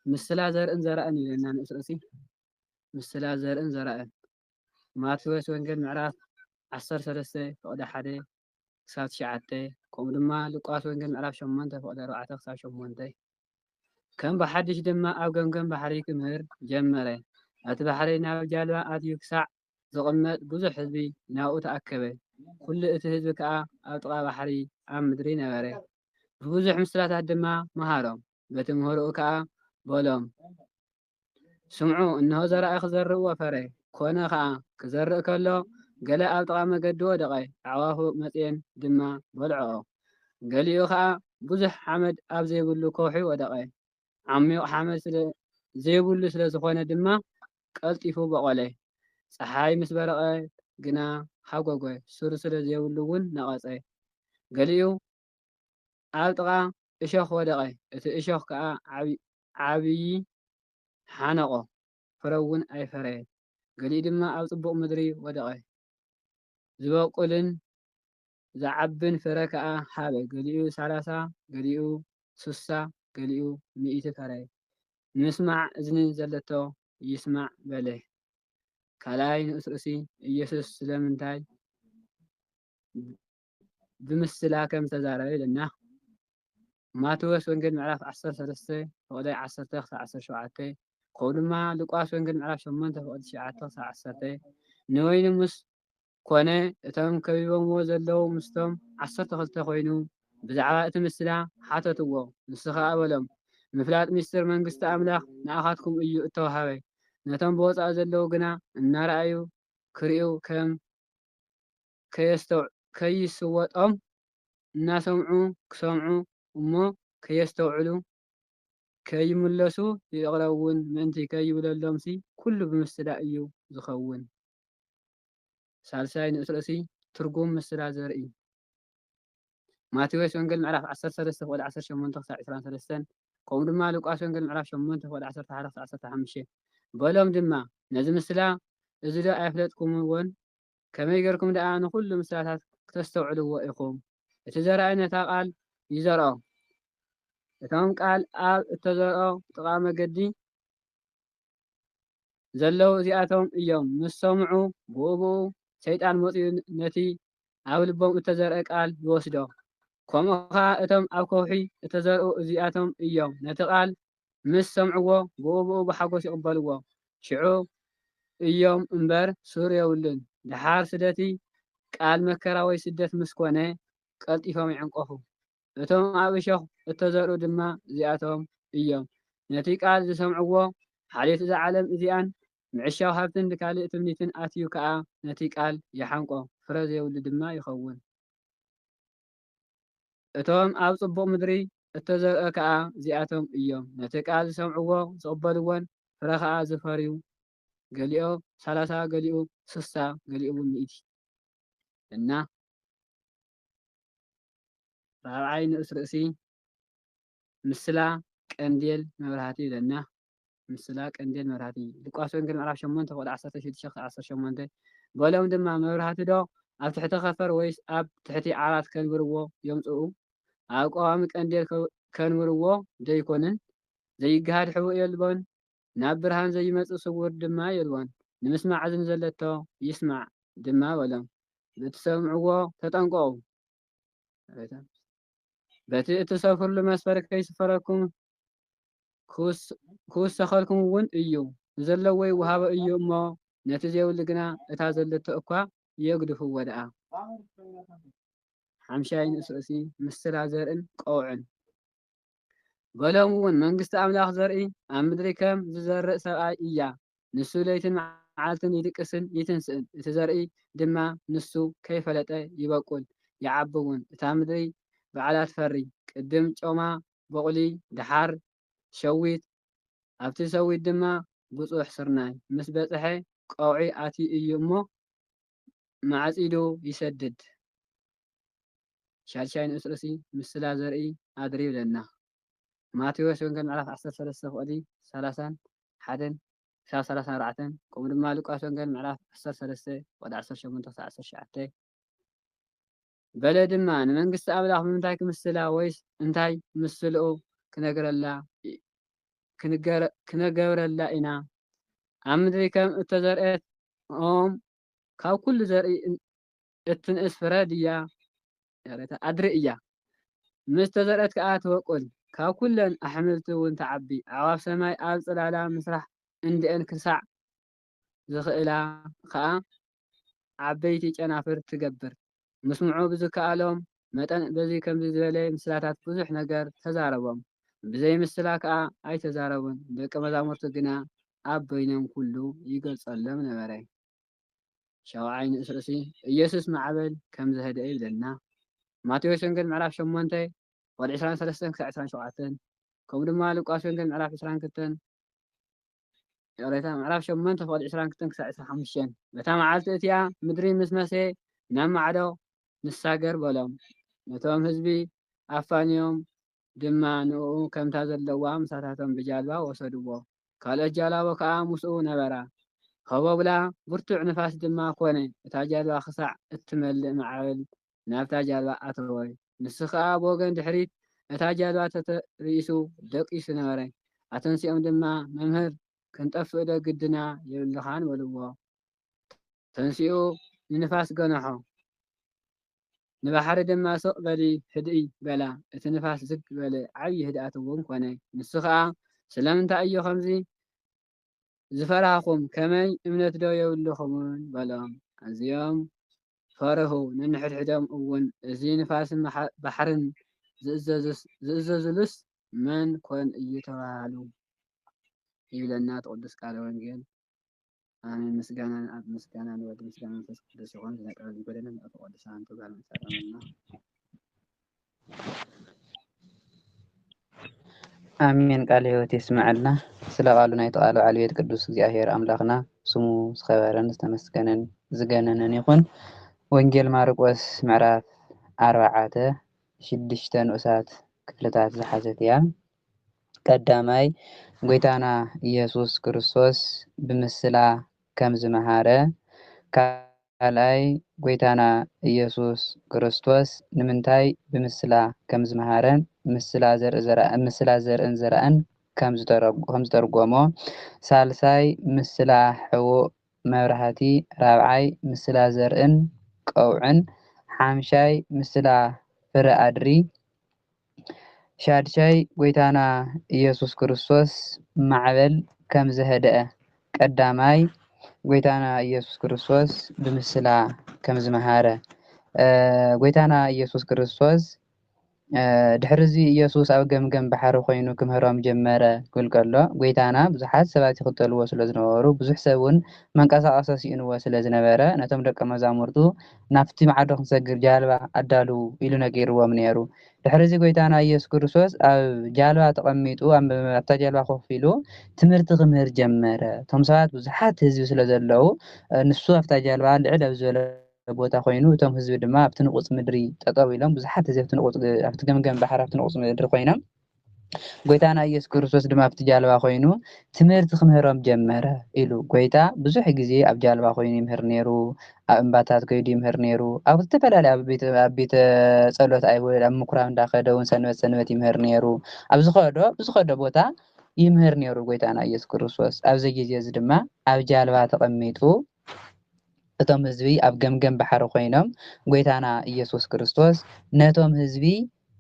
ምስላ ዘርእን ዘራእን ይብለና ንኡስ ርእሲ። ምስላ ዘርእን ዘራእን። ማቴዎስ ወንጌል ምዕራፍ ዓሰርተ ሰለስተ ፍቕዲ ሓደ ክሳብ ትሽዓተ፣ ከምኡ ድማ ሉቃስ ወንጌል ምዕራፍ ሸሞንተ ፍቕዲ ኣርባዕተ ክሳብ ሸሞንተ። ከም ብሓድሽ ድማ ኣብ ገምገም ባሕሪ ክምህር ጀመረ። እቲ ባሕሪ ናብ ጃልባ ኣትዩ ክሳዕ ዝቕመጥ ብዙሕ ህዝቢ ናብኡ ተኣከበ። ኩሉ እቲ ህዝቢ ከኣ ኣብ ጥቓ ባሕሪ ኣብ ምድሪ ነበረ። ብብዙሕ ምስላታት ድማ መሃሮም። በቲ ምህሮኡ ከኣ በሎም፣ ስምዑ፣ እንሆ ዘራኢ ክዘርእ ወፈረ። ኮነ ኸኣ፣ ክዘርእ ከሎ፣ ገለ ኣብ ጥቓ መገዲ ወደቐ፣ ኣዕዋፍ መጺኤን ድማ በልዕኦ። ገሊኡ ኸኣ ብዙሕ ሓመድ ኣብ ዘይብሉ ከውሒ ወደቐ፣ ዓሚቕ ሓመድ ስለ ዘይብሉ ስለ ዝኾነ ድማ ቀልጢፉ በቖለ። ጸሓይ ምስ በረቐ ግና ሃጎገ፣ ሱር ስለ ዘይብሉ እውን ነቐጸ። ገሊኡ ኣብ ጥቓ እሾኽ ወደቐ፣ እቲ እሾኽ ከኣ ዓብዪ ሓነቖ፣ ፍረ እውን ኣይፈረየን። ገሊኡ ድማ ኣብ ጽቡቕ ምድሪ ወደቐ፣ ዝበቁልን ዝዓብን ፍረ ከኣ ሃበ፣ ገሊኡ ሰላሳ፣ ገሊኡ ስሳ፣ ገሊኡ ሚእቲ ፈረየ። ንምስማዕ እዝኒ ዘለቶ ይስማዕ በለ። ካልኣይ ንኡስ ርእሲ፣ ኢየሱስ ስለምንታይ ብምስላ ከም ዝተዛረበ ኢለና። ማቴዎስ ወንጌል ምዕራፍ ዓሰርተ ሰለስተ ፍቕዲ ዓሰርተ ክሳብ ዓሰርተ ሸውዓተ፣ ከምኡ ድማ ሉቃስ ወንጌል ምዕራፍ ሸሞንተ ፍቕዲ ትሽዓተ ክሳብ ዓሰርተ፣ ንወይኒ ምስ ኮነ፣ እቶም ከቢቦምዎ ዘለዉ ምስቶም ዓሰርተ ክልተ ኮይኑ፣ ብዛዕባ እቲ ምስላ ሓተትዎ። ንሱ ኸኣ በሎም፣ ምፍላጥ ምስጢር መንግስቲ ኣምላኽ ንኣኻትኩም እዩ እተዋህበ። ነቶም ብወጻኢ ዘለዉ ግና እናረኣዩ ክርእዩ ከም ከየስተው-፣ ከይስወጦም እናሰምዑ ክሰምዑ እሞ ከየስተውዕሉ ከይምለሱ ይቕረ እውን ምእንቲ ከይብለሎምሲ ኩሉ ብምስላ እዩ ዝኸውን። ሳልሳይ ንኡስ ርእሲ ትርጉም ምስላ ዘርኢ። ማቴዎስ ወንጌል ምዕራፍ ዓሰርተ ሰለስተ ፍቕዲ ዓሰርተ ሸሞንተ ክሳብ ዕስራን ሰለስተን፣ ከምኡ ድማ ሉቃስ ወንጌል ምዕራፍ ሸሞንተ ፍቕዲ ዓሰርተ ሓደ ክሳብ ዓሰርተ ሓሙሽተ። በሎም ድማ፣ ነዚ ምስላ እዚ ዶ ኣይፍለጥኩምዎን? ከመይ ጌርኩም ደኣ ንኹሉ ምስላታት ክተስተውዕልዎ ኢኹም? እቲ ዘራኢ ነታ ቃል ይዘርኦ። እቶም ቃል ኣብ እተዘርኦ ጥቓ መገዲ ዘለዉ እዚኣቶም እዮም። ምስ ሰምዑ፣ ብኡ ብኡ ሰይጣን መጺኡ ነቲ ኣብ ልቦም እተዘርአ ቃል ይወስዶ። ከምኡ ኸኣ እቶም ኣብ ከውሒ እተዘርኡ እዚኣቶም እዮም። ነቲ ቃል ምስ ሰምዕዎ፣ ብኡ ብኡ ብሓጎስ ይቕበልዎ። ሽዑ እዮም እምበር ሱር የብሉን። ደሓር ስደቲ ቃል መከራ ወይ ስደት ምስ ኮነ፣ ቀልጢፎም ይዕንቀፉ። እቶም ኣብ እሾኽ እተዘርኡ ድማ እዚኣቶም እዮም። ነቲ ቃል ዝሰምዕዎ፣ ሓልዮት እዛ ዓለም እዚኣን ምዕሻው ሃብትን ካልእ ትምኒትን ኣትዩ ከኣ ነቲ ቃል ይሓንቆ፣ ፍረ ዘይብሉ ድማ ይኸውን። እቶም ኣብ ጽቡቕ ምድሪ እተዘርኡ ከኣ እዚኣቶም እዮም። ነቲ ቃል ዝሰምዕዎ፣ ዝቕበልዎን ፍረ ከኣ ዝፈርዩ፣ ገሊኡ ሰላሳ፣ ገሊኡ ስሳ፣ ገሊኡ እውን ሚእቲ። እና ራብዓይ ንኡስ ርእሲ ምስላ ቀንዴል መብራህቲ ይብለና። ምስላ ቀንዴል መብራህቲ። ሉቃስ ወንጌል ምዕራፍ ሸሞንተ ፍቕዲ ዓሰርተ ሽዱሽተ ክሳብ ዓሰርተ ሸሞንተ። በሎም ድማ፣ መብራህቲ ዶ ኣብ ትሕቲ ከፈር ወይስ ኣብ ትሕቲ ዓራት ከንብርዎ የምጽኡ? ኣብ ቀዋሚ ቀንዴል ከ-፣ ከንብርዎ ደይኮንን? ዘይገሃድ ሕቡእ የልቦን? ናብ ብርሃን ዘይመጽእ ስዉር ድማ የልቦን። ንምስማዕ እዝኒ ዘለቶ ይስማዕ ድማ በሎም። ብእትሰምዕዎ ተጠንቀቑ። በቲ እትሰፍሩሉ መስፈሪ ከይስፈረኩም ክውስ-፣ ክውሰኸልኩም እውን እዩ። ንዘለዎ ይወሃቦ እዩ እሞ፣ ነቲ ዘይብሉ ግና እታ ዘለቶ እኳ የግድፍዎ ደኣ። ሓምሻይ ንኡስ ርእሲ ምስላ ዘርእን ቀውዕን። በሎም እውን፣ መንግስቲ ኣምላኽ ዘርኢ ኣብ ምድሪ ከም ዝዘርእ ሰብኣይ እያ። ንሱ ለይትን መዓልትን ይድቅስን ይትንስእን፣ እቲ ዘርኢ ድማ ንሱ ከይፈለጠ ይበቁል፣ ይዓቢ እውን። እታ ምድሪ ባዕላ ትፈሪ፣ ቅድም ጮማ በቑሊ፣ ደሓር ሸዊት፣ ኣብቲ ሰዊት ድማ ብጹሕ ስርናይ ምስ በጽሐ፣ ቀውዒ ኣትዩ እዩ እሞ፣ ማዕጺዱ ይሰድድ። ሻድሻይ ንኡስ ርእሲ ምስላ ዘርኢ ኣድሪ ይብለና። ማቴዎስ ወንጌል ምዕራፍ ዓሰርተ ሰለስተ ፍቕዲ ሰላሳን ሓደን ክሳብ ሰላሳን ኣርባዕተን፣ ከምኡ ድማ ሉቃስ ወንጌል ምዕራፍ ዓሰርተ ሰለስተ ፍቕዲ ዓሰርተ ሸሞንተ ክሳብ ዓሰርተ ትሽዓተ። በለ ድማ፣ ንመንግስቲ ኣምላኽ ብምንታይ ክምስላ ወይስ እንታይ ምስልኡ ክነግረላ፣ ክነገብረላ ኢና? ኣብ ምድሪ ከም እተዘርኤት ኦም ካብ ኩሉ ዘርኢ እትንእስ ፍረ ድያ ኣድሪ እያ። ምስ ተዘርአት ከኣ ትበቁል፣ ካብ ኩለን ኣሕምልቲ እውን ትዓቢ። ኣዕዋፍ ሰማይ ኣብ ጽላላ ምስራሕ እንድአን ክሳዕ ዝኽእላ ከኣ ዓበይቲ ጨናፍር ትገብር። ምስምዑ ብዝከኣሎም መጠን በዚ ከምዚ ዝበለ ምስላታት ብዙሕ ነገር ተዛረቦም። ብዘይ ምስላ ከኣ ኣይተዛረቡን። ደቀ መዛሙርቱ ግና ኣብ በይኖም ኩሉ ይገልጸሎም ነበረ። ሻውዓይ ንእስ ርእሲ ኢየሱስ ማዕበል ከም ዝህድአ ይብለና። ማቴዎስ ወንጌል ምዕራፍ ሸሞንተ፣ ፍቕዲ ዕስራን ሰለስተን ክሳዕ ዕስራን ሸውዓተን፣ ከምኡ ድማ ሉቃስ ወንጌል ምዕራፍ ዕስራን ክልተን፣ ይቕሬታ፣ ምዕራፍ ሸሞንተ ፍቕዲ ዕስራን ክልተን ክሳዕ ዕስራን ሓሙሽተን። በታ መዓልቲ እቲኣ ምድሪ ምስ መሰየ ናብ ማዕዶ ንሳገር በሎም። ነቶም ህዝቢ ኣፋንዮም ድማ ንእኡ ከምታ ዘለዋ ምሳታቶም ብጃልባ ወሰድዎ። ካልኦት ጃላቦ ከኣ ምስኡ ነበራ። ሆቦብላ ብርቱዕ ንፋስ ድማ ኮነ። እታ ጃልባ ክሳዕ እትመልእ ማዕበል ናብታ ጃልባ ኣተወ። ንሱ ኸኣ ብወገን ድሕሪት እታ ጃልባ ተተርኢሱ ደቂሱ ነበረ። ኣተንሲኦም ድማ፣ "መምህር፣ ክንጠፍእ ዶ ግድና የብልኻን?" በልዎ። ተንሲኡ ንንፋስ ገንሖ። ንባሕሪ ድማ፣ "ስቕ በሊ፣ ህድኢ" በላ። እቲ ንፋስ ዝግ በለ፣ ዓብዪ ህድኣት እውን ኮነ። ንሱ ኸኣ፣ "ስለምንታይ እዩ ከምዚ ዝፈራህኹም? ከመይ እምነት ዶ የብልኹምን?" በሎም። ኣዝዮም ፈርሁ። ነንሕድሕዶም እውን፣ "እዚ ንፋስን መሓ-፣ ባሕርን ዝእዘዙስ-፣ ዝእዘዙሉስ መን ኮን እዩ?" ተባሃሉ። ይብለና እቲ ቅዱስ ቃለ ወንጌል። ኣሜን። ምስጋናን ኣብ ምስጋናን ወዲ ምስጋና መንፈስ ቅዱስ ይኹን። ዝነቀበ ዝጎደለ ምእቱ ቅዱሳን ትጓል መሳለመና። ኣሜን። ቃለ ሕይወት የስምዐልና። ስለ ቃሉ ናይቲ ቃሉ ዓሊ ቤት ቅዱስ እግዚኣብሔር ኣምላኽና ስሙ ዝኸበረን ዝተመስገነን ዝገነነን ይኹን። ወንጌል ማርቆስ ምዕራፍ ኣርባዓተ ሽዱሽተ ንኡሳት ክፍልታት ዝሓዘት እያ። ቀዳማይ፣ ጎይታና ኢየሱስ ክርስቶስ ብምስላ ከም ዝመሃረ፣ ካልኣይ፣ ጎይታና ኢየሱስ ክርስቶስ ንምንታይ ብምስላ ከም ዝመሃረን ምስላ ዘርኢ ዘርእ-፣ ምስላ ዘርእን ዘርእን ከም ዝተረግ-፣ ከም ዝተርጎሞ፣ ሳልሳይ፣ ምስላ ሕቡእ መብራህቲ፣ ራብዓይ፣ ምስላ ዘርእን ቀውዕን፣ ሓምሻይ፣ ምስላ ፍረ ኣድሪ፣ ሻድሻይ፣ ጎይታና ኢየሱስ ክርስቶስ ማዕበል ከም ዘህደአ። ቀዳማይ፣ ጎይታና ኢየሱስ ክርስቶስ ብምስላ ከም ዝመሃረ። እ፣ ጎይታና ኢየሱስ ክርስቶስ፣ እ፣ ድሕሪ እዚ ኢየሱስ ኣብ ገምገም ባሕሪ ኮይኑ ክምህሮም ጀመረ ክብል ከሎ፣ ጎይታና ብዙሓት ሰባት ይኽተልዎ ስለ ዝነበሩ፣ ብዙሕ ሰብ እውን መንቀሳቐሲ ስኢንዎ ስለ ዝነበረ፣ ነቶም ደቀ መዛሙርቱ፣ "ናብቲ ማዕዶ ክንሰግር ጃልባ ኣዳልዉ" ኢሉ ነጊርዎም ነይሩ። ድሕሪ እዚ ጎይታና ኢየሱስ ክርስቶስ ኣብ ጃልባ ተቐሚጡ፣ ኣብ፣ ኣብታ ጃልባ ኮፍ ኢሉ ትምህርቲ ክምህር ጀመረ። እቶም ሰባት ብዙሓት ህዝቢ ስለ ዘለዉ፣ እ፣ ንሱ ኣብታ ጃልባ ልዕል ኣብ ዝበለ ቦታ ኮይኑ፣ እቶም ህዝቢ ድማ ኣብቲ ንቑጽ ምድሪ ጠጠው ኢሎም፣ ብዙሓት ህዝቢ ኣብቲ ንቑጽ፣ ኣብቲ ገምገም ባሕሪ፣ ኣብቲ ንቑጽ ምድሪ ኮይኖም፣ ጎይታና ኢየሱስ ክርስቶስ ድማ ኣብቲ ጃልባ ኮይኑ ትምህርቲ ክምህሮም ጀመረ ኢሉ። ጎይታ ብዙሕ ግዜ ኣብ ጃልባ ኮይኑ ይምህር ነይሩ፣ ኣብ እምባታት ከይዱ ይምህር ነይሩ፣ ኣብ ዝተፈላለዩ፣ ኣብ ቤተ፣ ኣብ ቤተ ጸሎት ኣይሁድ፣ ኣብ ምኩራብ እንዳኸደ እውን ሰንበት ሰንበት ይምህር ነይሩ። ኣብ ዝኸዶ፣ ብዝኸዶ ቦታ ይምህር ነይሩ ጎይታና ኢየሱስ ክርስቶስ። ኣብዚ ግዜ እዚ ድማ ኣብ ጃልባ ተቐሚጡ እቶም ህዝቢ ኣብ ገምገም ባሕሪ ኮይኖም፣ ጎይታና ኢየሱስ ክርስቶስ ነቶም ህዝቢ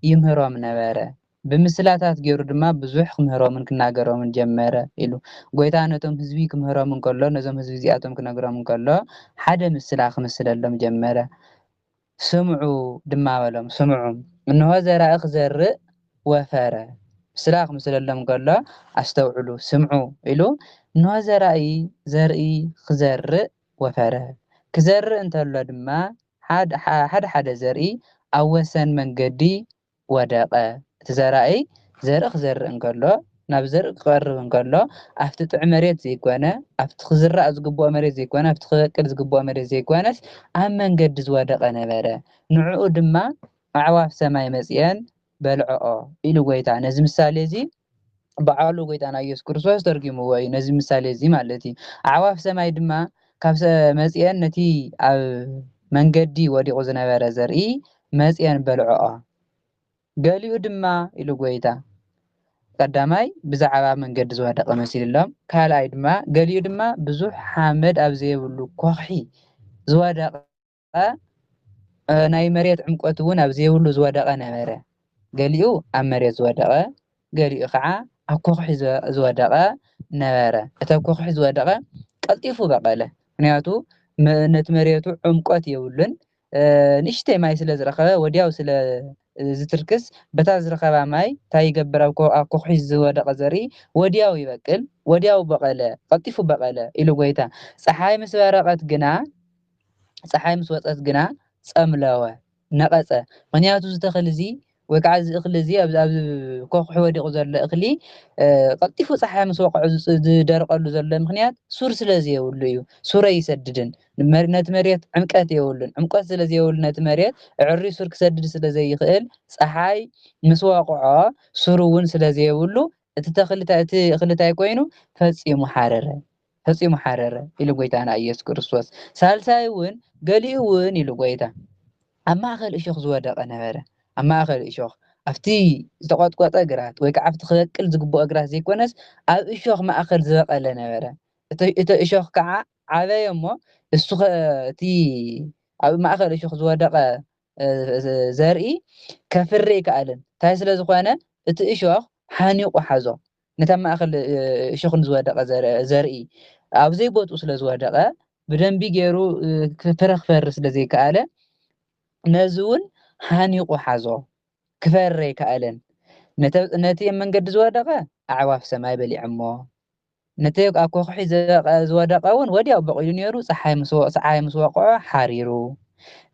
ይምህሮም ነበረ። ብምስላታት ገይሩ ድማ ብዙሕ ክምህሮምን ክናገሮምን ጀመረ ኢሉ። ጎይታ ነቶም ህዝቢ ክምህሮም እንከሎ፣ ነዞም ህዝቢ እዚኣቶም ክነግሮም እንከሎ፣ ሓደ ምስላ ክምስለሎም ጀመረ። "ስምዑ ድማ" በሎም። "ስምዑ፣ እንሆ ዘራኢ ክዘርእ ወፈረ።" ምስላ ክምስለሎም ከሎ፣ "ኣስተውዕሉ፣ ስምዑ" ኢሉ፣ "እንሆ ዘራኢ ዘርኢ ክዘርእ ወፈረ። ክዘርእ እንተሎ ድማ፣ ሓድ-፣ ሓ-፣ ሓደ ሓደ ዘርኢ ኣብ ወሰን መንገዲ ወደቐ።" እቲ ዘራኢ ዘርኢ ክዘርእ እንከሎ፣ ናብ ዘርኢ ክቐርብ እንከሎ፣ ኣብቲ ጥዑይ መሬት ዘይኮነ፣ ኣብቲ ክዝራእ ዝግብኦ መሬት ዘይኮነ፣ ኣብቲ ክበቅል ዝግብኦ መሬት ዘይኮነስ፣ ኣብ መንገዲ ዝወደቐ ነበረ። ንዕኡ ድማ ኣዕዋፍ ሰማይ መጺኤን በልዐኦ ኢሉ ጎይታ። ነዚ ምሳሌ እዚ በዓሉ ጎይታና ኢየሱስ ክርስቶስ ተርጒምዎ እዩ፣ ነዚ ምሳሌ እዚ ማለት እዩ። ኣዕዋፍ ሰማይ ድማ ካብ ሰ-፣ መጺኤን ነቲ ኣብ መንገዲ ወዲቑ ዝነበረ ዘርኢ መጺኤን በልዖኦ። ገሊኡ ድማ፣ ኢሉ ጐይታ፣ ቀዳማይ ብዛዕባ መንገዲ ዝወደቐ መሲልሎም፣ ካልኣይ ድማ፣ ገሊኡ ድማ ብዙሕ ሓመድ ኣብ ዘይብሉ ኮኽሒ ዝወደቐ፣ እ፣ ናይ መሬት ዕምቆት እውን ኣብ ዘይብሉ ዝወደቐ ነበረ። ገሊኡ ኣብ መሬት ዝወደቐ፣ ገሊኡ ኸዓ ኣብ ኮኽሒ ዝወ-፣ ዝወደቐ ነበረ። እቲ ኣብ ኮኽሒ ዝወደቐ ቀልጢፉ በቐለ። ምኽንያቱ መ-፣ ነቲ መሬቱ ዕምቆት የብሉን። እ፣ ንእሽተይ ማይ ስለ ዝረኸበ፣ ወዲያው ስለ ዝትርክስ፣ በታ ዝረኸባ ማይ እንታይ ይገብር? ኣብ ኮ-፣ ኣብ ኮኽሒ ዝወደቐ ዘርኢ ወዲያው ይበቅል፣ ወዲያው በቐለ፣ ቀልጢፉ በቐለ፣ ኢሉ ጐይታ። ጸሓይ ምስ በረቐት ግና፣ ጸሓይ ምስ ወጸት ግና ጸምለወ፣ ነቐጸ። ምኽንያቱ እዚ ተኽሊ እዚ ወይ ከዓ እዚ እኽሊ እዚ ኣብ፣ ኣብ ኮኽሒ ወዲቑ ዘሎ እኽሊ፣ እ፣ ቀልጢፉ ጸሓይ ምስ ወቕዖ ዝጽ-፣ ዝደርቐሉ ዘሎ ምኽንያት ሱር ስለ ዘየብሉ እዩ። ሱር ኣይሰድድን። መር-፣ ነቲ መሬት ዕምቀት የብሉን። ዕምቀት ስለ ዘየብሉ ነቲ መሬት ኣዕርዩ ሱር ክሰድድ ስለ ዘይኽእል፣ ጸሓይ ምስ ወቕዖ ሱር እውን ስለ ዘየብሉ እቲ ተኽሊ፣ እቲ እኽሊ እንታይ ኮይኑ? ፈጺሙ ሓረረ። ፈጺሙ ሓረረ፣ ኢሉ ጐይታና ኢየሱስ ክርስቶስ። ሳልሳይ እውን፣ ገሊኡ እውን፣ ኢሉ ጐይታ፣ ኣብ ማእከል እሾኽ ዝወደቐ ነበረ። ኣብ ማእከል እሾኽ፣ ኣብቲ ዝተቖጥቆጠ ግራት ወይ ከዓ ኣብቲ ክበቅል ዝግብኦ ግራት ዘይኮነስ፣ ኣብ እሾኽ ማእከል ዝበቐለ ነበረ። እቲ፣ እቲ እሾኽ ከዓ ዓበየ እሞ፣ እሱ ኸ-፣ እቲ ኣብ ማእከል እሾኽ ዝወደቐ፣ እ፣ ዘርኢ ከፍሪ ኣይከኣለን። እንታይ ስለ ዝኾነ? እቲ እሾኽ ሓኒቑ ሓዞ። ነቲ ኣብ ማእከል፣ እ፣ እሾኽ ንዝወደቐ ዘር-፣ ዘርኢ ኣብ ዘይቦትኡ ስለ ዝወደቐ፣ ብደንቢ ገይሩ፣ እ፣ ክ-፣ ፍረ ክፈሪ ስለ ዘይከኣለ፣ ነዚ እውን ሓኒቑ ሓዞ። ክፈሪ ኣይከኣለን። ነተ-፣ ነቲ ኣብ መንገዲ ዝወደቐ ኣዕዋፍ ሰማይ በሊዐሞ። ነቲ ኣብ ኮኽሒ ዝወ-፣ ዝወደቐ እውን ወዲያው በቒሉ ነይሩ፣ ጸሓይ ምስ ወ-፣ ጸሓይ ምስ ወቕዖ ሓሪሩ።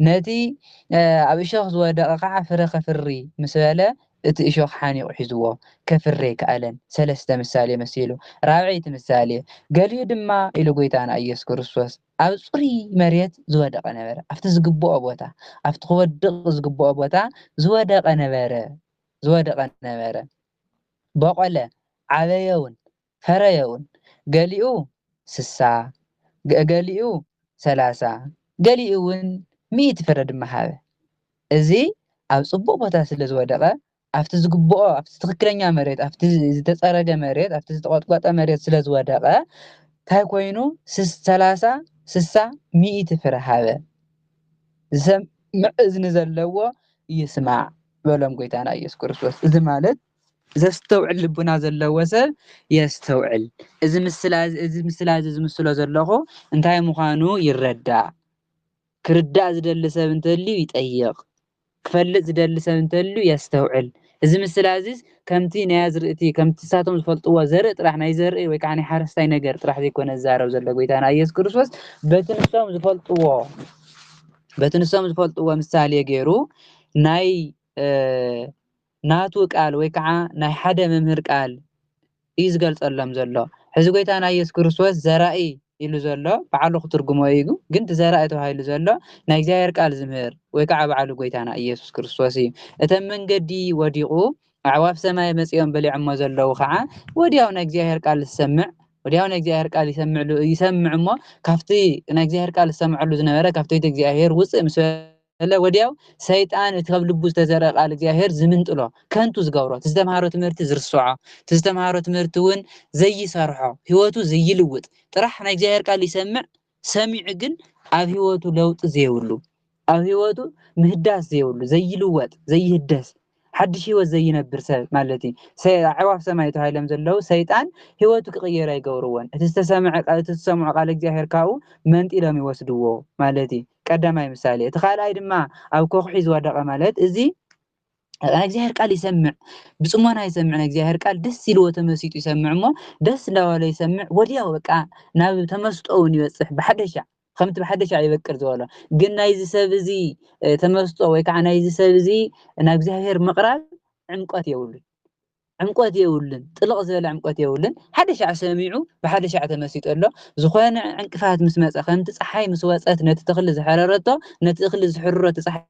ነቲ፣ እ፣ ኣብ እሾኽ ዝወደቐ ኸዓ ፍረ ከፍሪ ምስ በለ፣ እቲ እሾኽ ሓኒቑ ሒዝዎ፣ ከፍሪ ኣይከኣለን። ሰለስተ ምሳሌ መሲሉ። ራብዐይቲ ምሳሌ፣ ገሊኡ ድማ፣ ኢሉ ጐይታና ኢየሱስ ክርስቶስ፣ ኣብ ጽሩይ መሬት ዝወደቐ ነበረ። ኣብቲ ዝግብኦ ቦታ፣ ኣብቲ ክወድቕ ዝግብኦ ቦታ ዝወደቐ ነበረ፣ ዝወደቐ ነበረ። በቖለ፣ ዓበየ እውን፣ ፈረየ እውን። ገሊኡ ስሳ፣ ገ-፣ ገሊኡ ሰላሳ፣ ገሊኡ እውን ሚእቲ ፍረ ድማ ሃበ። እዚ ኣብ ጽቡቕ ቦታ ስለ ዝወደቐ፣ ኣብቲ ዝግብኦ፣ ኣብቲ ትኽክለኛ መሬት፣ ኣብቲ ዝተጸረገ መሬት፣ ኣብቲ ዝተቖጥቆጠ መሬት ስለ ዝወደቐ፣ እንታይ ኮይኑ? ስስ-፣ ሰላሳ፣ ስሳ፣ ሚእቲ ፍረ ሃበ። ዝሰምዕ እዝኒ ዘለዎ ይስማዕ፣ በሎም ጐይታና ኢየሱስ ክርስቶስ። እዚ ማለት ዘስተውዕል ልቡና ዘለዎ ሰብ የስተውዕል። እዚ ምስላ፣ እዚ ምስላ እዚ ዝምስሎ ዘለኹ እንታይ ምዃኑ ይረዳእ። ክርዳእ ዝደሊ ሰብ እንተልዩ ይጠይቕ። ክፈልጥ ዝደሊ ሰብ እንተልዩ የስተውዕል። እዚ ምስላ እዚስ ከምቲ ናይ ኣዝርእቲ፣ ከምቲ ንሳቶም ዝፈልጥዎ ዘርኢ ጥራሕ፣ ናይ ዘርኢ ወይ ከዓ ናይ ሓረስታይ ነገር ጥራሕ ዘይኮነ ዝዛረብ ዘሎ ጐይታና ኢየሱስ ክርስቶስ፣ በቲ ንሶም ዝፈልጥዎ፣ በቲ ንሶም ዝፈልጥዎ ምሳሌ ገይሩ ናይ፣ እ፣ ናቱ ቃል ወይ ከዓ ናይ ሓደ መምህር ቃል እዩ ዝገልጸሎም ዘሎ። ሕዚ ጐይታና ኢየሱስ ክርስቶስ ዘራኢ ኢሉ ዘሎ ባዕሉ ክትርጉሞ እዩ፣ ግን እቲ ዘራኢ ተባሂሉ ዘሎ ናይ እግዚኣብሔር ቃል ዝምህር ወይ ከዓ ባዕሉ ጐይታና ኢየሱስ ክርስቶስ እዩ። እቲ ኣብ መንገዲ ወዲቑ ኣዕዋፍ ሰማይ መጺኦም በሊዖሞ ዘለዉ ከዓ ወዲያው ናይ እግዚኣብሔር ቃል ዝሰምዕ፣ ወዲያው ናይ እግዚኣብሔር ቃል ይሰምዕ፣ ይሰምዕ እሞ ካብቲ ናይ እግዚኣብሔር ቃል ዝሰምዐሉ ዝነበረ ካብቲ ቤተ እግዚኣብሔር ውፅእ ምስ በለ ወዲያው ሰይጣን እቲ ካብ ልቡ ዝተዘርአ ቃል እግዚኣብሔር ዝምንጥሎ፣ ከንቱ ዝገብሮ፣ እቲ ዝተምሃሮ ትምህርቲ ዝርስዖ፣ እቲ ዝተምሃሮ ትምህርቲ እውን ዘይሰርሖ፣ ህይወቱ ዘይልውጥ፣ ጥራሕ ናይ እግዚኣብሔር ቃል ይሰምዕ፣ ሰሚዑ ግን ኣብ ህይወቱ ለውጢ ዘይብሉ፣ ኣብ ህይወቱ ምህዳስ ዘይብሉ፣ ዘይልወጥ፣ ዘይህደስ፣ ሓድሽ ህይወት ዘይነብር ሰብ ማለት እዩ። ሰ-፣ ኣዕዋፍ ሰማይ ተባሂሎም ዘለዉ ሰይጣን ህይወቱ ክቕየር ኣይገብርዎን። እቲ ዝተሰምዐ ቃ-፣ እቲ ዝሰምዖ ቃል እግዚኣብሔር ካብኡ መንጢሎም ይወስድዎ ማለት እዩ። ቀዳማይ ምሳሌ። እቲ ካልኣይ ድማ ኣብ ኮኽሒ ዝወደቐ ማለት እዚ ናይ እግዚኣብሔር ቃል ይሰምዕ፣ ብጽሞና ይሰምዕ፣ ናይ እግዚኣብሔር ቃል ደስ ኢልዎ ተመሲጡ ይሰምዕ እሞ ደስ እንዳበሎ ይሰምዕ፣ ወዲያው በቃ ናብ ተመስጦ እውን ይበጽሕ ብሓደ ሻዕ፣ ከምቲ ብሓደ ሻዕ ይበቅል ዝበሎ። ግን ናይዚ ሰብ እዚ፣ እ፣ ተመስጦ ወይ ከዓ ናይዚ ሰብ እዚ ናብ እግዚኣብሔር ምቕራብ ዕምቆት የብሉን። ዕምቆት የብሉን፣ ጥልቕ ዝበለ ዕምቆት የብሉን። ሓደ ሻዕ ሰሚዑ ብሓደ ሻዕ ተመሲጡ ኣሎ። ዝኾነ ዕንቅፋት ምስ መጸ፣ ከምቲ ጸሓይ ምስ ወጸት ነቲ ተኽሊ ዝሐረረቶ፣ ነቲ እኽሊ ዝሕርሮ እቲ ጸሓይ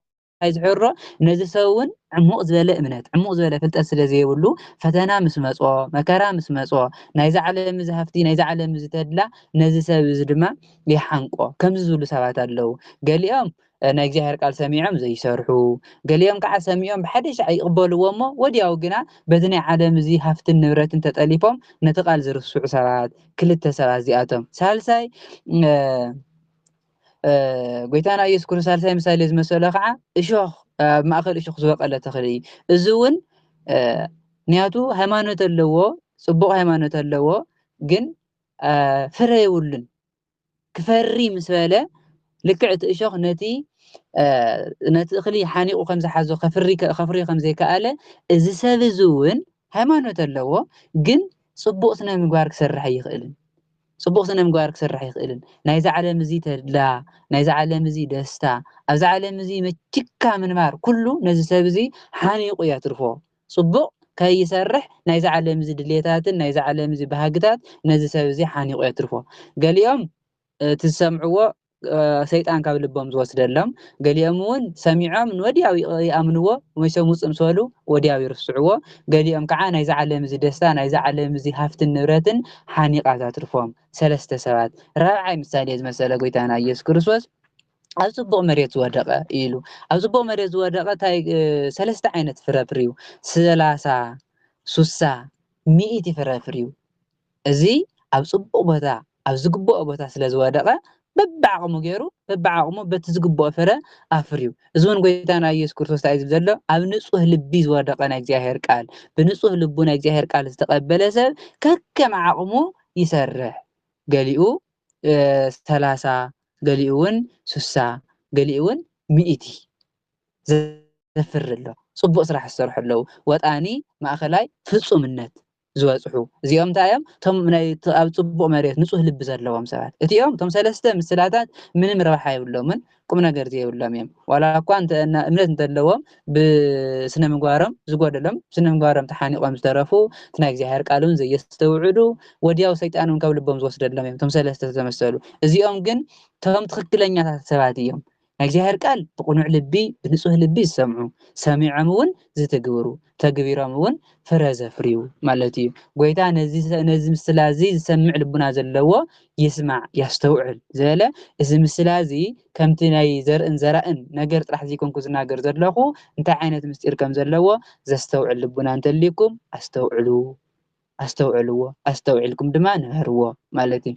ዝሕርሮ፣ ነዚ ሰብ እውን ዕሙቕ ዝበለ እምነት፣ ዕሙቕ ዝበለ ፍልጠት ስለ ዘይብሉ፣ ፈተና ምስ መጾ፣ መከራ ምስ መጾ፣ ናይዚ ዓለም እዚ ሃፍቲ፣ ናይዚ ዓለም እዚ ተድላ፣ ነዚ ሰብ እዚ ድማ ይሓንቆ። ከምዚ ዝብሉ ሰባት ኣለዉ። ገሊኦም እ፣ ናይ እግዚኣብሔር ቃል ሰሚዖም ዘይሰርሑ፣ ገሊኦም ከዓ ሰሚዖም ብሓደ ሻዕ ይቕበልዎ እሞ ወዲያው ግና በዚ ናይ ዓለም እዚ ሃፍትን ንብረትን ተጠሊፎም ነቲ ቃል ዝርስዑ ሰባት፣ ክልተ ሰባት እዚኣቶም። ሳልሳይ፣ እ፣ እ፣ ጎይታና ኢየሱስ ክርስቶስ ሳልሳይ ምሳሌ ዝመሰሎ ከዓ እሾኽ፣ ኣብ ማእከል እሾኽ ዝበቐለ ተኽሊ እዩ። እዚ እውን፣ እ፣ ምኽንያቱ ሃይማኖት ኣለዎ፣ ጽቡቕ ሃይማኖት ኣለዎ፣ ግን፣ እ፣ ፍረ የብሉን። ክፈሪ ምስ በለ፣ ልክዕ እቲ እሾኽ ነቲ፣ እ፣ ነቲ እኽሊ ሓኒቑ ከም ዝሓዞ፣ ከፍሪ ከ-፣ ከፍርዮ ከም ዘይከኣለ፣ እዚ ሰብ እዚ እውን ሃይማኖት ኣለዎ፣ ግን ጽቡቕ ስነ ምግባር ክሰርሕ ኣይኽእልን። ጽቡቕ ስነ ምግባር ክሰርሕ ኣይኽእልን። ናይዚ ዓለም እዚ ተድላ፣ ናይዚ ዓለም እዚ ደስታ፣ ኣብዚ ዓለም እዚ መችካ ምንባር፣ ኩሉ ነዚ ሰብ እዚ ሓኒቑ የትርፎ። ጽቡቕ ከይሰርሕ ናይዚ ዓለም እዚ ድሌታትን ናይዚ ዓለም እዚ ባህግታት ነዚ ሰብ እዚ ሓኒቑ የትርፎ። ገሊኦም፣ እ፣ እቲ ዝሰምዕዎ፣ እ፣ ሰይጣን ካብ ልቦም ዝወስደሎም፣ ገሊኦም እውን ሰሚዖም ንወዲያው ይቕ-፣ ይኣምንዎ፣ መቸም ውጽእ ምስ በሉ ወዲያው ይርስዕዎ። ገሊኦም ከዓ ናይዚ ዓለም እዚ ደስታ፣ ናይዚ ዓለም እዚ ሃፍትን ንብረትን ሓኒቓ ተትርፎም ሰለስተ ሰባት። ራብዓይ ምሳሌ ዝመሰለ ጎይታና ኢየሱስ ክርስቶስ ኣብ ጽቡቕ መሬት ዝወደቐ ኢሉ። ኣብ ጽቡቕ መሬት ዝወደቐ እንታይ፣ እ፣ ሰለስተ ዓይነት ፍረ ኣፍርዩ፣ ሰላሳ፣ ሱሳ፣ ሚእቲ ፍረ ኣፍርዩ። እዚ ኣብ ጽቡቕ ቦታ፣ ኣብ ዝግብኦ ቦታ ስለ ዝወደቐ፣ በብዓቕሙ ገይሩ፣ በብዓቕሙ በቲ ዝግብኦ ፍረ ኣፍርዩ። እዚ እውን ጎይታና ኢየሱስ ክርስቶስ እንታይ እዩ ዝብል ዘሎ? ኣብ ንጹህ ልቢ ዝወደቐ ናይ እግዚኣብሔር ቃል፣ ብንጹህ ልቡ ናይ እግዚኣብሔር ቃል ዝተቐበለ ሰብ ከከም ዓቕሙ ይሰርሕ። ገሊኡ፣ እ፣ ሰላሳ፣ ገሊኡ እውን ሱሳ፣ ገሊኡ እውን ሚእቲ ዘፍሪ ኣሎ። ጽቡቕ ስራሕ ዝሰርሑ ኣለዉ። ወጣኒ፣ ማእከላይ፣ ፍጹምነት ዝበጽሑ። እዚኦም እንታይ እዮም? እቶም ናይ፣ ኣብ ጽቡቕ መሬት ንጹህ ልቢ ዘለዎም ሰባት። እቲኦም፣ እቶም ሰለስተ ምስላታት ምንም ረብሓ የብሎምን፣ ቁም ነገር ዘይብሎም እዮም። ዋላ እኳ እንተ-፣ እና-፣ እምነት እንተለዎም፣ ብስነ ምግባሮም ዝጎደሎም፣ ስነ ምግባሮም ተሓኒቖም ዝተረፉ፣ እቲ ናይ እግዚኣብሔር ቃል እውን ዘየስተውዕሉ፣ ወዲያው ሰይጣን እውን ካብ ልቦም ዝወስደሎም እዮም፣ እቶም ሰለስተ ዝተመሰሉ። እዚኦም ግን እቶም ትኽክለኛታት ሰባት እዮም። ናይ እግዚኣብሔር ቃል ብቕኑዕ ልቢ፣ ብንጹህ ልቢ ዝሰምዑ፣ ሰሚዖም እውን ዝትግብሩ፣ ተግቢሮም እውን ፍረ ዘፍርዩ ማለት እዩ። ጎይታ ነዚ፣ ነዚ ምስላ እዚ ዝሰምዕ ልቡና ዘለዎ ይስማዕ፣ ያስተውዕል ዝበለ፣ እዚ ምስላ እዚ ከምቲ ናይ ዘርእን ዘራእን ነገር ጥራሕ ዘይኮንኩ ዝናገር ዘለኹ፣ እንታይ ዓይነት ምስጢር ከም ዘለዎ ዘስተውዕል ልቡና እንተልይኩም ኣስተውዕሉ፣ ኣስተውዕልዎ፣ ኣስተውዒልኩም ድማ ንበርዎ ማለት እዩ።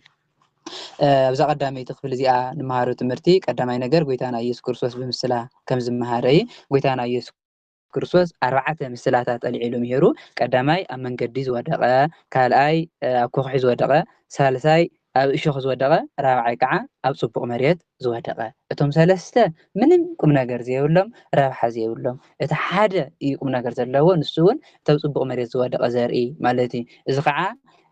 እ፣ ኣብዛ ቀዳመይቲ ክፍሊ እዚኣ ንመሃሮ ትምህርቲ ቀዳማይ ነገር ጎይታና ኢየሱስ ክርስቶስ ብምስላ ከም ዝመሃረ እዩ። ጎይታና ኢየሱስ ክርስቶስ ኣርባዕተ ምስላታት ኣልዒሉ ምሂሩ። ቀዳማይ ኣብ መንገዲ ዝወደቐ፣ ካልኣይ፣ እ፣ ኣብ ኮኽሒ ዝወደቐ፣ ሳልሳይ ኣብ እሾኽ ዝወደቐ፣ ራብዓይ ከዓ ኣብ ጽቡቕ መሬት ዝወደቐ። እቶም ሰለስተ ምንም ቁም ነገር ዘይብሎም፣ ረብሓ ዘይብሎም። እቲ ሓደ እዩ ቁም ነገር ዘለዎ፣ ንሱ እውን እቲ ኣብ ጽቡቕ መሬት ዝወደቐ ዘርኢ ማለት እዩ። እዚ ከዓ፣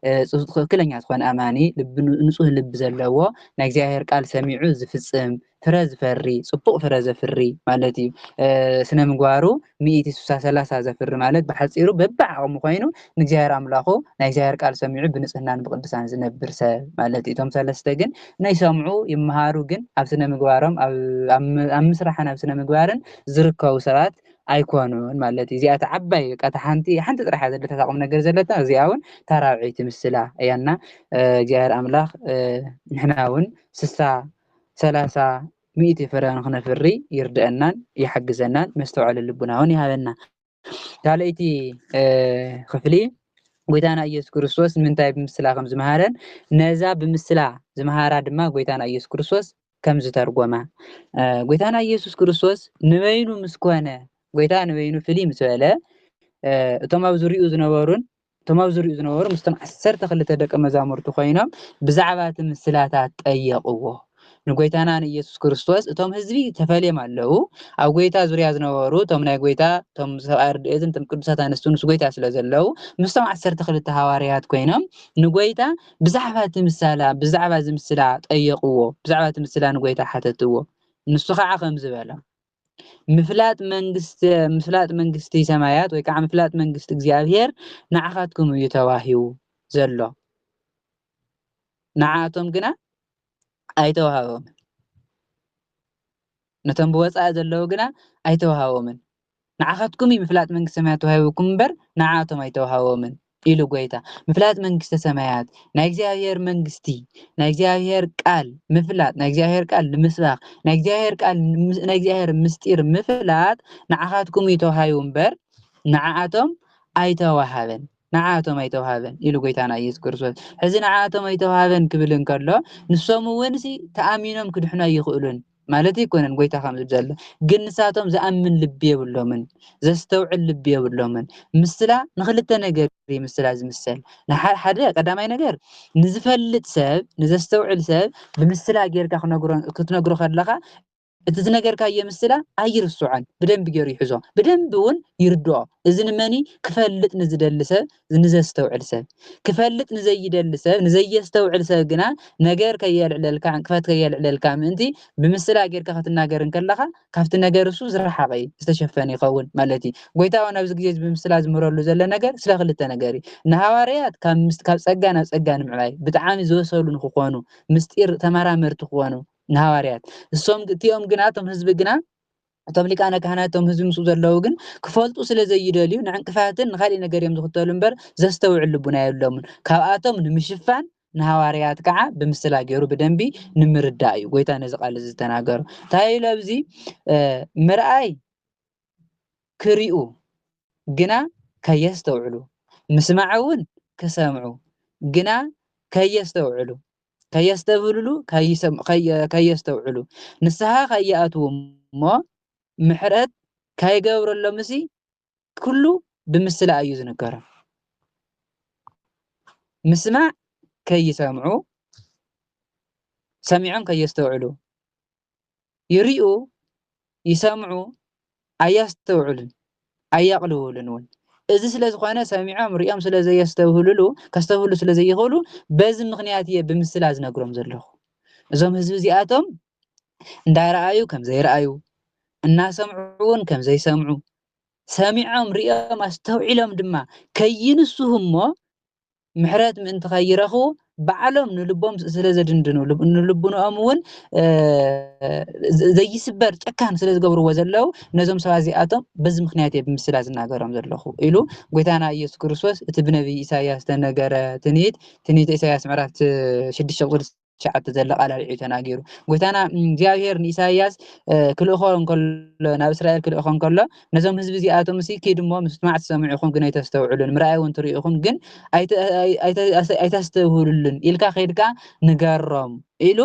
እ፣ ጽ-፣ ትኽክለኛ ዝኾነ ኣማኒ፣ ልቢ ን-፣ ንጹህ ልቢ ዘለዎ፣ ናይ እግዚኣብሔር ቃል ሰሚዑ ዝፍጽም፣ ፍረ ዝፈሪ፣ ጽቡቕ ፍረ ዘፍሪ ማለት እዩ። እ፣ ስነ ምግባሩ ሚእቲ፣ ስሳ፣ ሰላሳ ዘፍሪ ማለት ብሓጺሩ በብዓቕሙ ኮይኑ ንእግዚኣብሔር ኣምላኹ ናይ እግዚኣብሔር ቃል ሰሚዑ ብንጽህናን ብቅድሳን ዝነብር ሰብ ማለት እዩ። እቶም ሰለስተ ግን ናይ ሰምዑ ይመሃሩ፣ ግን ኣብ ስነ ምግባሮም፣ ኣብ፣ ኣብ ም-፣ ኣብ ምስራሕን ኣብ ስነ ምግባርን ዝርከቡ ሰባት ኣይኮኑን ማለት እዩ። እዚኣ እታ ዓባይ፣ በቃ፣ እታ ሓንቲ፣ ሓንቲ ጥራሕ እያ ዘለታ፣ እታ ቁም ነገር ዘለታ፣ እዚኣ እውን እታ ራብዐይቲ ምስላ እያ እና፣ እ፣ እግዚኣብሔር ኣምላኽ፣ እ፣ ንሕና እውን ስሳ፣ ሰላሳ፣ ሚእቲ ፍረ ንኽነፍሪ ይርድአናን ይሓግዘናን፣ መስተውዓሊ ልቡና እውን ይሃበና። ካልኣይቲ፣ እ፣ ክፍሊ፣ ጎይታና ኢየሱስ ክርስቶስ ንምንታይ ብምስላ ከም ዝመሃረን፣ ነዛ ብምስላ ዝመሃራ ድማ ጎይታና ኢየሱስ ክርስቶስ ከም ዝተርጎማ። እ፣ ጎይታና ኢየሱስ ክርስቶስ ንበይኑ ምስ ኮነ፣ ጎይታ ንበይኑ ፍልይ ምስ በለ፣ እ፣ እቶም ኣብ ዙሪኡ ዝነበሩን፣ እቶም ኣብ ዙሪኡ ዝነበሩ ምስቶም ዓሰርተ ክልተ ደቀ መዛሙርቱ ኮይኖም ብዛዕባ እቲ ምስላታት ጠየቕዎ። ንጎይታና ንኢየሱስ ክርስቶስ እቶም ህዝቢ ተፈልዮም ኣለዉ። ኣብ ጎይታ ዙርያ ዝነበሩ፣ እቶም ናይ ጎይታ፣ እቶም ሰብኣይ ረድኤትን እቶም ቅዱሳት ኣንስትን ምስ ጎይታ ስለ ዘለዉ፣ ምስቶም ዓሰርተ ክልተ ሃዋርያት ኮይኖም ንጎይታ ብዛዕባ እቲ ምሳላ፣ ብዛዕባ እዚ ምስላ ጠየቕዎ። ብዛዕባ እቲ ምስላ ንጎይታ ሓተትዎ። ንሱ ኸዓ ከምዚ በሎም፣ ምፍላጥ መንግስቲ፣ ምፍላጥ መንግስቲ ሰማያት ወይ ከዓ ምፍላጥ መንግስቲ እግዚኣብሔር ንዓኻትኩም እዩ ተዋሂቡ ዘሎ። ንዓኣቶም ግና ኣይተዋሃቦምን። ነቶም ብወጻኢ ዘለዉ ግና ኣይተዋሃቦምን። ንዓኻትኩም እዩ ምፍላጥ መንግስቲ ሰማያት ተዋሂቡኩም እምበር ንዓኣቶም ኣይተዋሃቦምን። ኢሉ ጎይታ። ምፍላጥ መንግስተ ሰማያት፣ ናይ እግዚኣብሔር መንግስቲ፣ ናይ እግዚኣብሔር ቃል ምፍላጥ፣ ናይ እግዚኣብሔር ቃል ንምስባኽ፣ ናይ እግዚኣብሔር ቃል ምስ-፣ ናይ እግዚኣብሔር ምስጢር ምፍላጥ ንዓኻትኩም እዩ ተዋሂቡ እምበር ንዓኣቶም ኣይተዋሃበን። ንዓኣቶም ኣይተዋሃበን ኢሉ ጎይታና ኢየሱስ ክርስቶስ። ሕዚ ንዓኣቶም ኣይተዋሃበን ክብል እንከሎ፣ ንሶም እውን ሲ ተኣሚኖም ክድሕኑ ኣይኽእሉን ማለት ኣይኮነን። ጎይታ ከም ዝብል ዘሎ ግን ንሳቶም ዝኣምን ልቢ የብሎምን፣ ዘስተውዕል ልቢ የብሎምን። ምስላ ንኽልተ ነገር እዩ ምስላ ዝምሰል። ንሓ-፣ ሓደ ቀዳማይ ነገር ንዝፈልጥ ሰብ፣ ንዘስተውዕል ሰብ ብምስላ ጌርካ ክነግሮ፣ ክትነግሮ ከለኻ እቲ ዝነገርካዮ ምስላ ኣይርስዖን፣ ብደንቢ ገይሩ ይሕዞ፣ ብደንቢ እውን ይርድኦ። እዚ ንመኒ ክፈልጥ ንዝደሊ ሰብ፣ ንዘስተውዕል ሰብ። ክፈልጥ ንዘይደሊ ሰብ፣ ንዘየስተውዕል ሰብ ግና ነገር ከየልዕለልካ፣ ዕንቅፋት ከየልዕለልካ ምእንቲ ብምስላ ጌርካ ክትናገር እንከለኻ ካብቲ ነገር እሱ ዝረሓቐ እዩ፣ ዝተሸፈነ ይኸውን ማለት እዩ። ጎይታ እውን ኣብዚ ግዜ እዚ ብምስላ ዝምህረሉ ዘሎ ነገር ስለ ክልተ ነገር እዩ። ንሃዋርያት ካብ ምስ-፣ ካብ ጸጋ ናብ ጸጋ ንምዕባይ ብጣዕሚ ዝበሰሉ ንክኾኑ፣ ምስጢር ተመራመርቲ ክኾኑ ንሃዋርያት። እሶም ግ-፣ እቲኦም ግና፣ እቶም ህዝቢ ግና፣ እቶም ሊቃነ ካህናት፣ እቶም ህዝቢ ምስኡ ዘለዉ ግን ክፈልጡ ስለ ዘይደልዩ ንዕንቅፋትን ንኻልእ ነገር እዮም ዝኽተሉ እምበር ዘስተውዕል ልቡና የብሎምን። ካብኣቶም ንምሽፋን ንሃዋርያት ከዓ ብምስላ ገይሩ ብደንቢ ንምርዳእ እዩ ጎይታ ነዚ ቃል እዚ ዝተናገሮ። እንታይ ኢሉ ኣብዚ፣ እ፣ ምርኣይ ክሪኡ ግና ከየስተውዕሉ፣ ምስማዕ እውን ክሰምዑ ግና ከየስተውዕሉ፣ ከየስተብህልሉ፣ ከይሰም-፣ ከየ-፣ ከየስተውዕሉ፣ ንስሓ ከይኣትዉ እሞ ምሕረት ከይገብረሎምሲ ኩሉ ብምስላ እዩ ዝንገሮም። ምስማዕ ከይሰምዑ፣ ሰሚዖም ከየስተውዕሉ፣ ይሪኡ፣ ይሰምዑ፣ ኣያስተውዕሉን ኣያቕልውሉን እውን። እዚ ስለ ዝኾነ ሰሚዖም ሪኦም ስለ ዘየስተብህልሉ፣ ከስተብህሉ ስለ ዘይኽእሉ፣ በዚ ምኽንያት እየ ብምስላ ዝነግሮም ዘለኹ። እዞም ህዝቢ እዚኣቶም እንዳረኣዩ ከም ዘይረኣዩ፣ እናሰምዑ እውን ከም ዘይሰምዑ፣ ሰሚዖም ሪኦም ኣስተውዒሎም ድማ ከይንስሁ እሞ ምሕረት ምእንቲ ከይረኽቡ ባዕሎም ንልቦም ስለ ዘድንድኑ፣ ልብ-፣ ንልቡንኦም እውን፣ እ፣ ዘ-፣ ዘይስበር ጨካን ስለ ዝገብርዎ ዘለዉ፣ ነዞም ሰባት እዚኣቶም በዚ ምኽንያት እየ ብምስላ ዝናገሮም ዘለኹ ኢሉ ጎይታና ኢየሱስ ክርስቶስ እቲ ብነቢይ ኢሳይያስ ዝተነገረ ትንቢት፣ ትንቢተ ኢሳይያስ ምዕራፍ ሽዱሽተ ቁጽሪ ትሽዓተ ዘሎ ቃል ኣልዒሉ ተናጊሩ። ጎይታና፣ እም፣ እግዚኣብሔር ንኢሳይያስ፣ እ፣ ክልእኾ እንከሎ፣ ናብ እስራኤል ክልእኾ እንከሎ፣ ነዞም ህዝቢ እዚኣቶም ሲ ኪድ እሞ ምስማዕ ትሰምዑ ኢኹም ግን ኣይተስተውዕሉን፣ ምርኣይ እውን ትርእዩ ኢኹም ግን ኣይተ-፣ ኣይ-፣ ኣይተ-፣ ኣይተ-፣ ኣይተስተብህሉሉን ኢልካ ከይድካ ንገሮም ኢሉ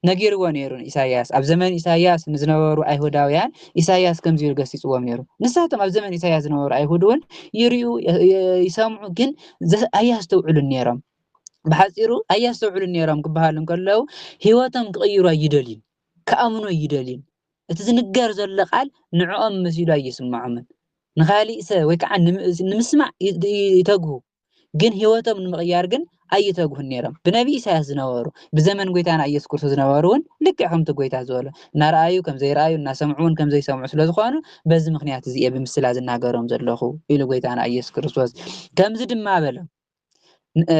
ነጊርዎ ነይሩ ንኢሳይያስ። ኣብ ዘመን ኢሳይያስ ንዝነበሩ ኣይሁዳውያን ኢሳይያስ ከምዚ ኢሉ ገሲጽዎም ነይሩ። ንሳቶም ኣብ ዘመን ኢሳይያስ ዝነበሩ ኣይሁድ እውን ይርእዩ፣ የ-፣ የ-፣ ይሰምዑ ግን ዘ-፣ ኣያስተውዕሉን ነይሮም። ብሓጺሩ ኣያስተውዕሉን ነይሮም ክበሃሉ እንከለዉ ህይወቶም ክቕይሩ ኣይደልዩን፣ ክኣምኑ ኣይደልዩን። እቲ ዝንገር ዘሎ ቃል ንዕኦም መሲሉ ኣይስምዖምን። ንኻሊእ ሰብ ወይ ከዓ ንም-፣ ንምስማዕ ይ-፣ ይ-፣ ይተግሁ፣ ግን ህይወቶም ንምቕያር ግን ኣይተግሁን ነይሮም። ብነቢ ኢሳያስ ዝነበሩ፣ ብዘመን ጎይታና ኢየሱስ ክርስቶስ ዝነበሩ እውን ልክዕ ከምቲ ጎይታ ዝበሎ፣ እናረኣዩ ከም ዘይረኣዩ፣ እናሰምዑ እውን ከም ዘይሰምዑ ስለ ዝኾኑ፣ በዚ ምኽንያት እዚ እየ ብምስላ ዝናገሮም ዘለኹ ኢሉ ጎይታና ኢየሱስ ክርስቶስ። ከምዚ ድማ በሎም። ን-፣ እ፣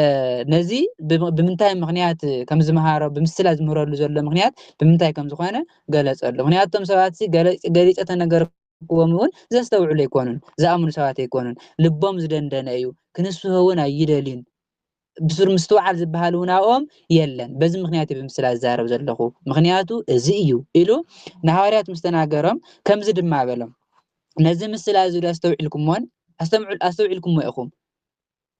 ነዚ ብ-፣ ብምንታይ ምኽንያት ከም ዝመሃሮ፣ ብምስላ ዝምህረሉ ዘሎ ምኽንያት ብምንታይ ከም ዝኾነ ገለጸሉ። ምኽንያቱ እቶም ሰባት ሲ ገለ-፣ ገሊጸ ተነገርክዎም እውን ዘስተውዕሉ ኣይኮኑን፣ ዝኣምኑ ሰባት ኣይኮኑን። ልቦም ዝደንደነ እዩ፣ ክንስሆ እውን ኣይደልዩን። ብሱር ምስትውዓል ዝበሃል እውን ኣብኦም የለን። በዚ ምኽንያት እዩ ብምስላ ዝዛረብ ዘለኹ፣ ምኽንያቱ እዚ እዩ ኢሉ ንሃዋርያት ምስ ተናገሮም ከምዚ ድማ በሎም። ነዚ ምስላ እዚ ዶ ኣስተውዒልኩሞን ኣስተምዑ-፣ ኣስተውዒልኩሞ ኢኹም?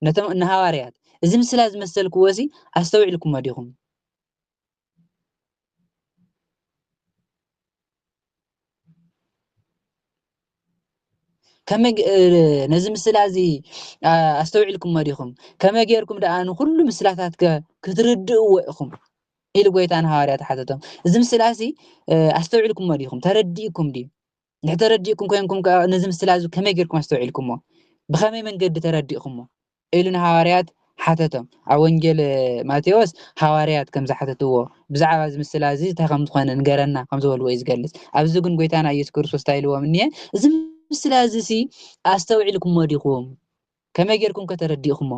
ነቶም ንሃዋርያት፣ "እዚ ምስላ ዝመሰልክዎ እዚ ኣስተውዒልኩሞ ዲኹም? ከመይ ግ-፣ እ፣ ነዚ ምስላ እዚ፣ ኣ-፣ ኣስተውዒልኩሞ ዲኹም? ከመይ ጌርኩም ደኣ ንኹሉ ምስላታትከ ክትርድእዎ ኢኹም?" ኢሉ ጎይታ ንሃዋርያት ሓተቶም። "እዚ ምስላ እዚ፣ እ፣ ኣስተውዒልኩሞ ዲኹም? ተረዲእኩም ድዩ? እንድሕር ተረዲእኩም ኮይንኩም ከኣ ነዚ ምስላ እዚ ከመይ ጌርኩም ኣስተውዒልኩሞ? ብኸመይ መንገዲ ተረዲእኩሞ?" ኢሉ ንሃዋርያት ሓተቶም። ኣብ ወንጌል ማቴዎስ ሃዋርያት ከም ዝሓተትዎ፣ "ብዛዕባ እዚ ምስላ እዚ እንታይ ከም ዝኾነ ንገረና" ከም ዝበልዎ እዩ ዝገልጽ። ኣብዚ ግን ጎይታና ኢየሱስ ክርስቶስ እንታይ ኢልዎም እኒሀ? "እዚ ምስላ እዚ ሲ ኣስተውዒልኩሞ ዲኹም? ከመይ ጌርኩም ከ ተረዲእኩሞ?"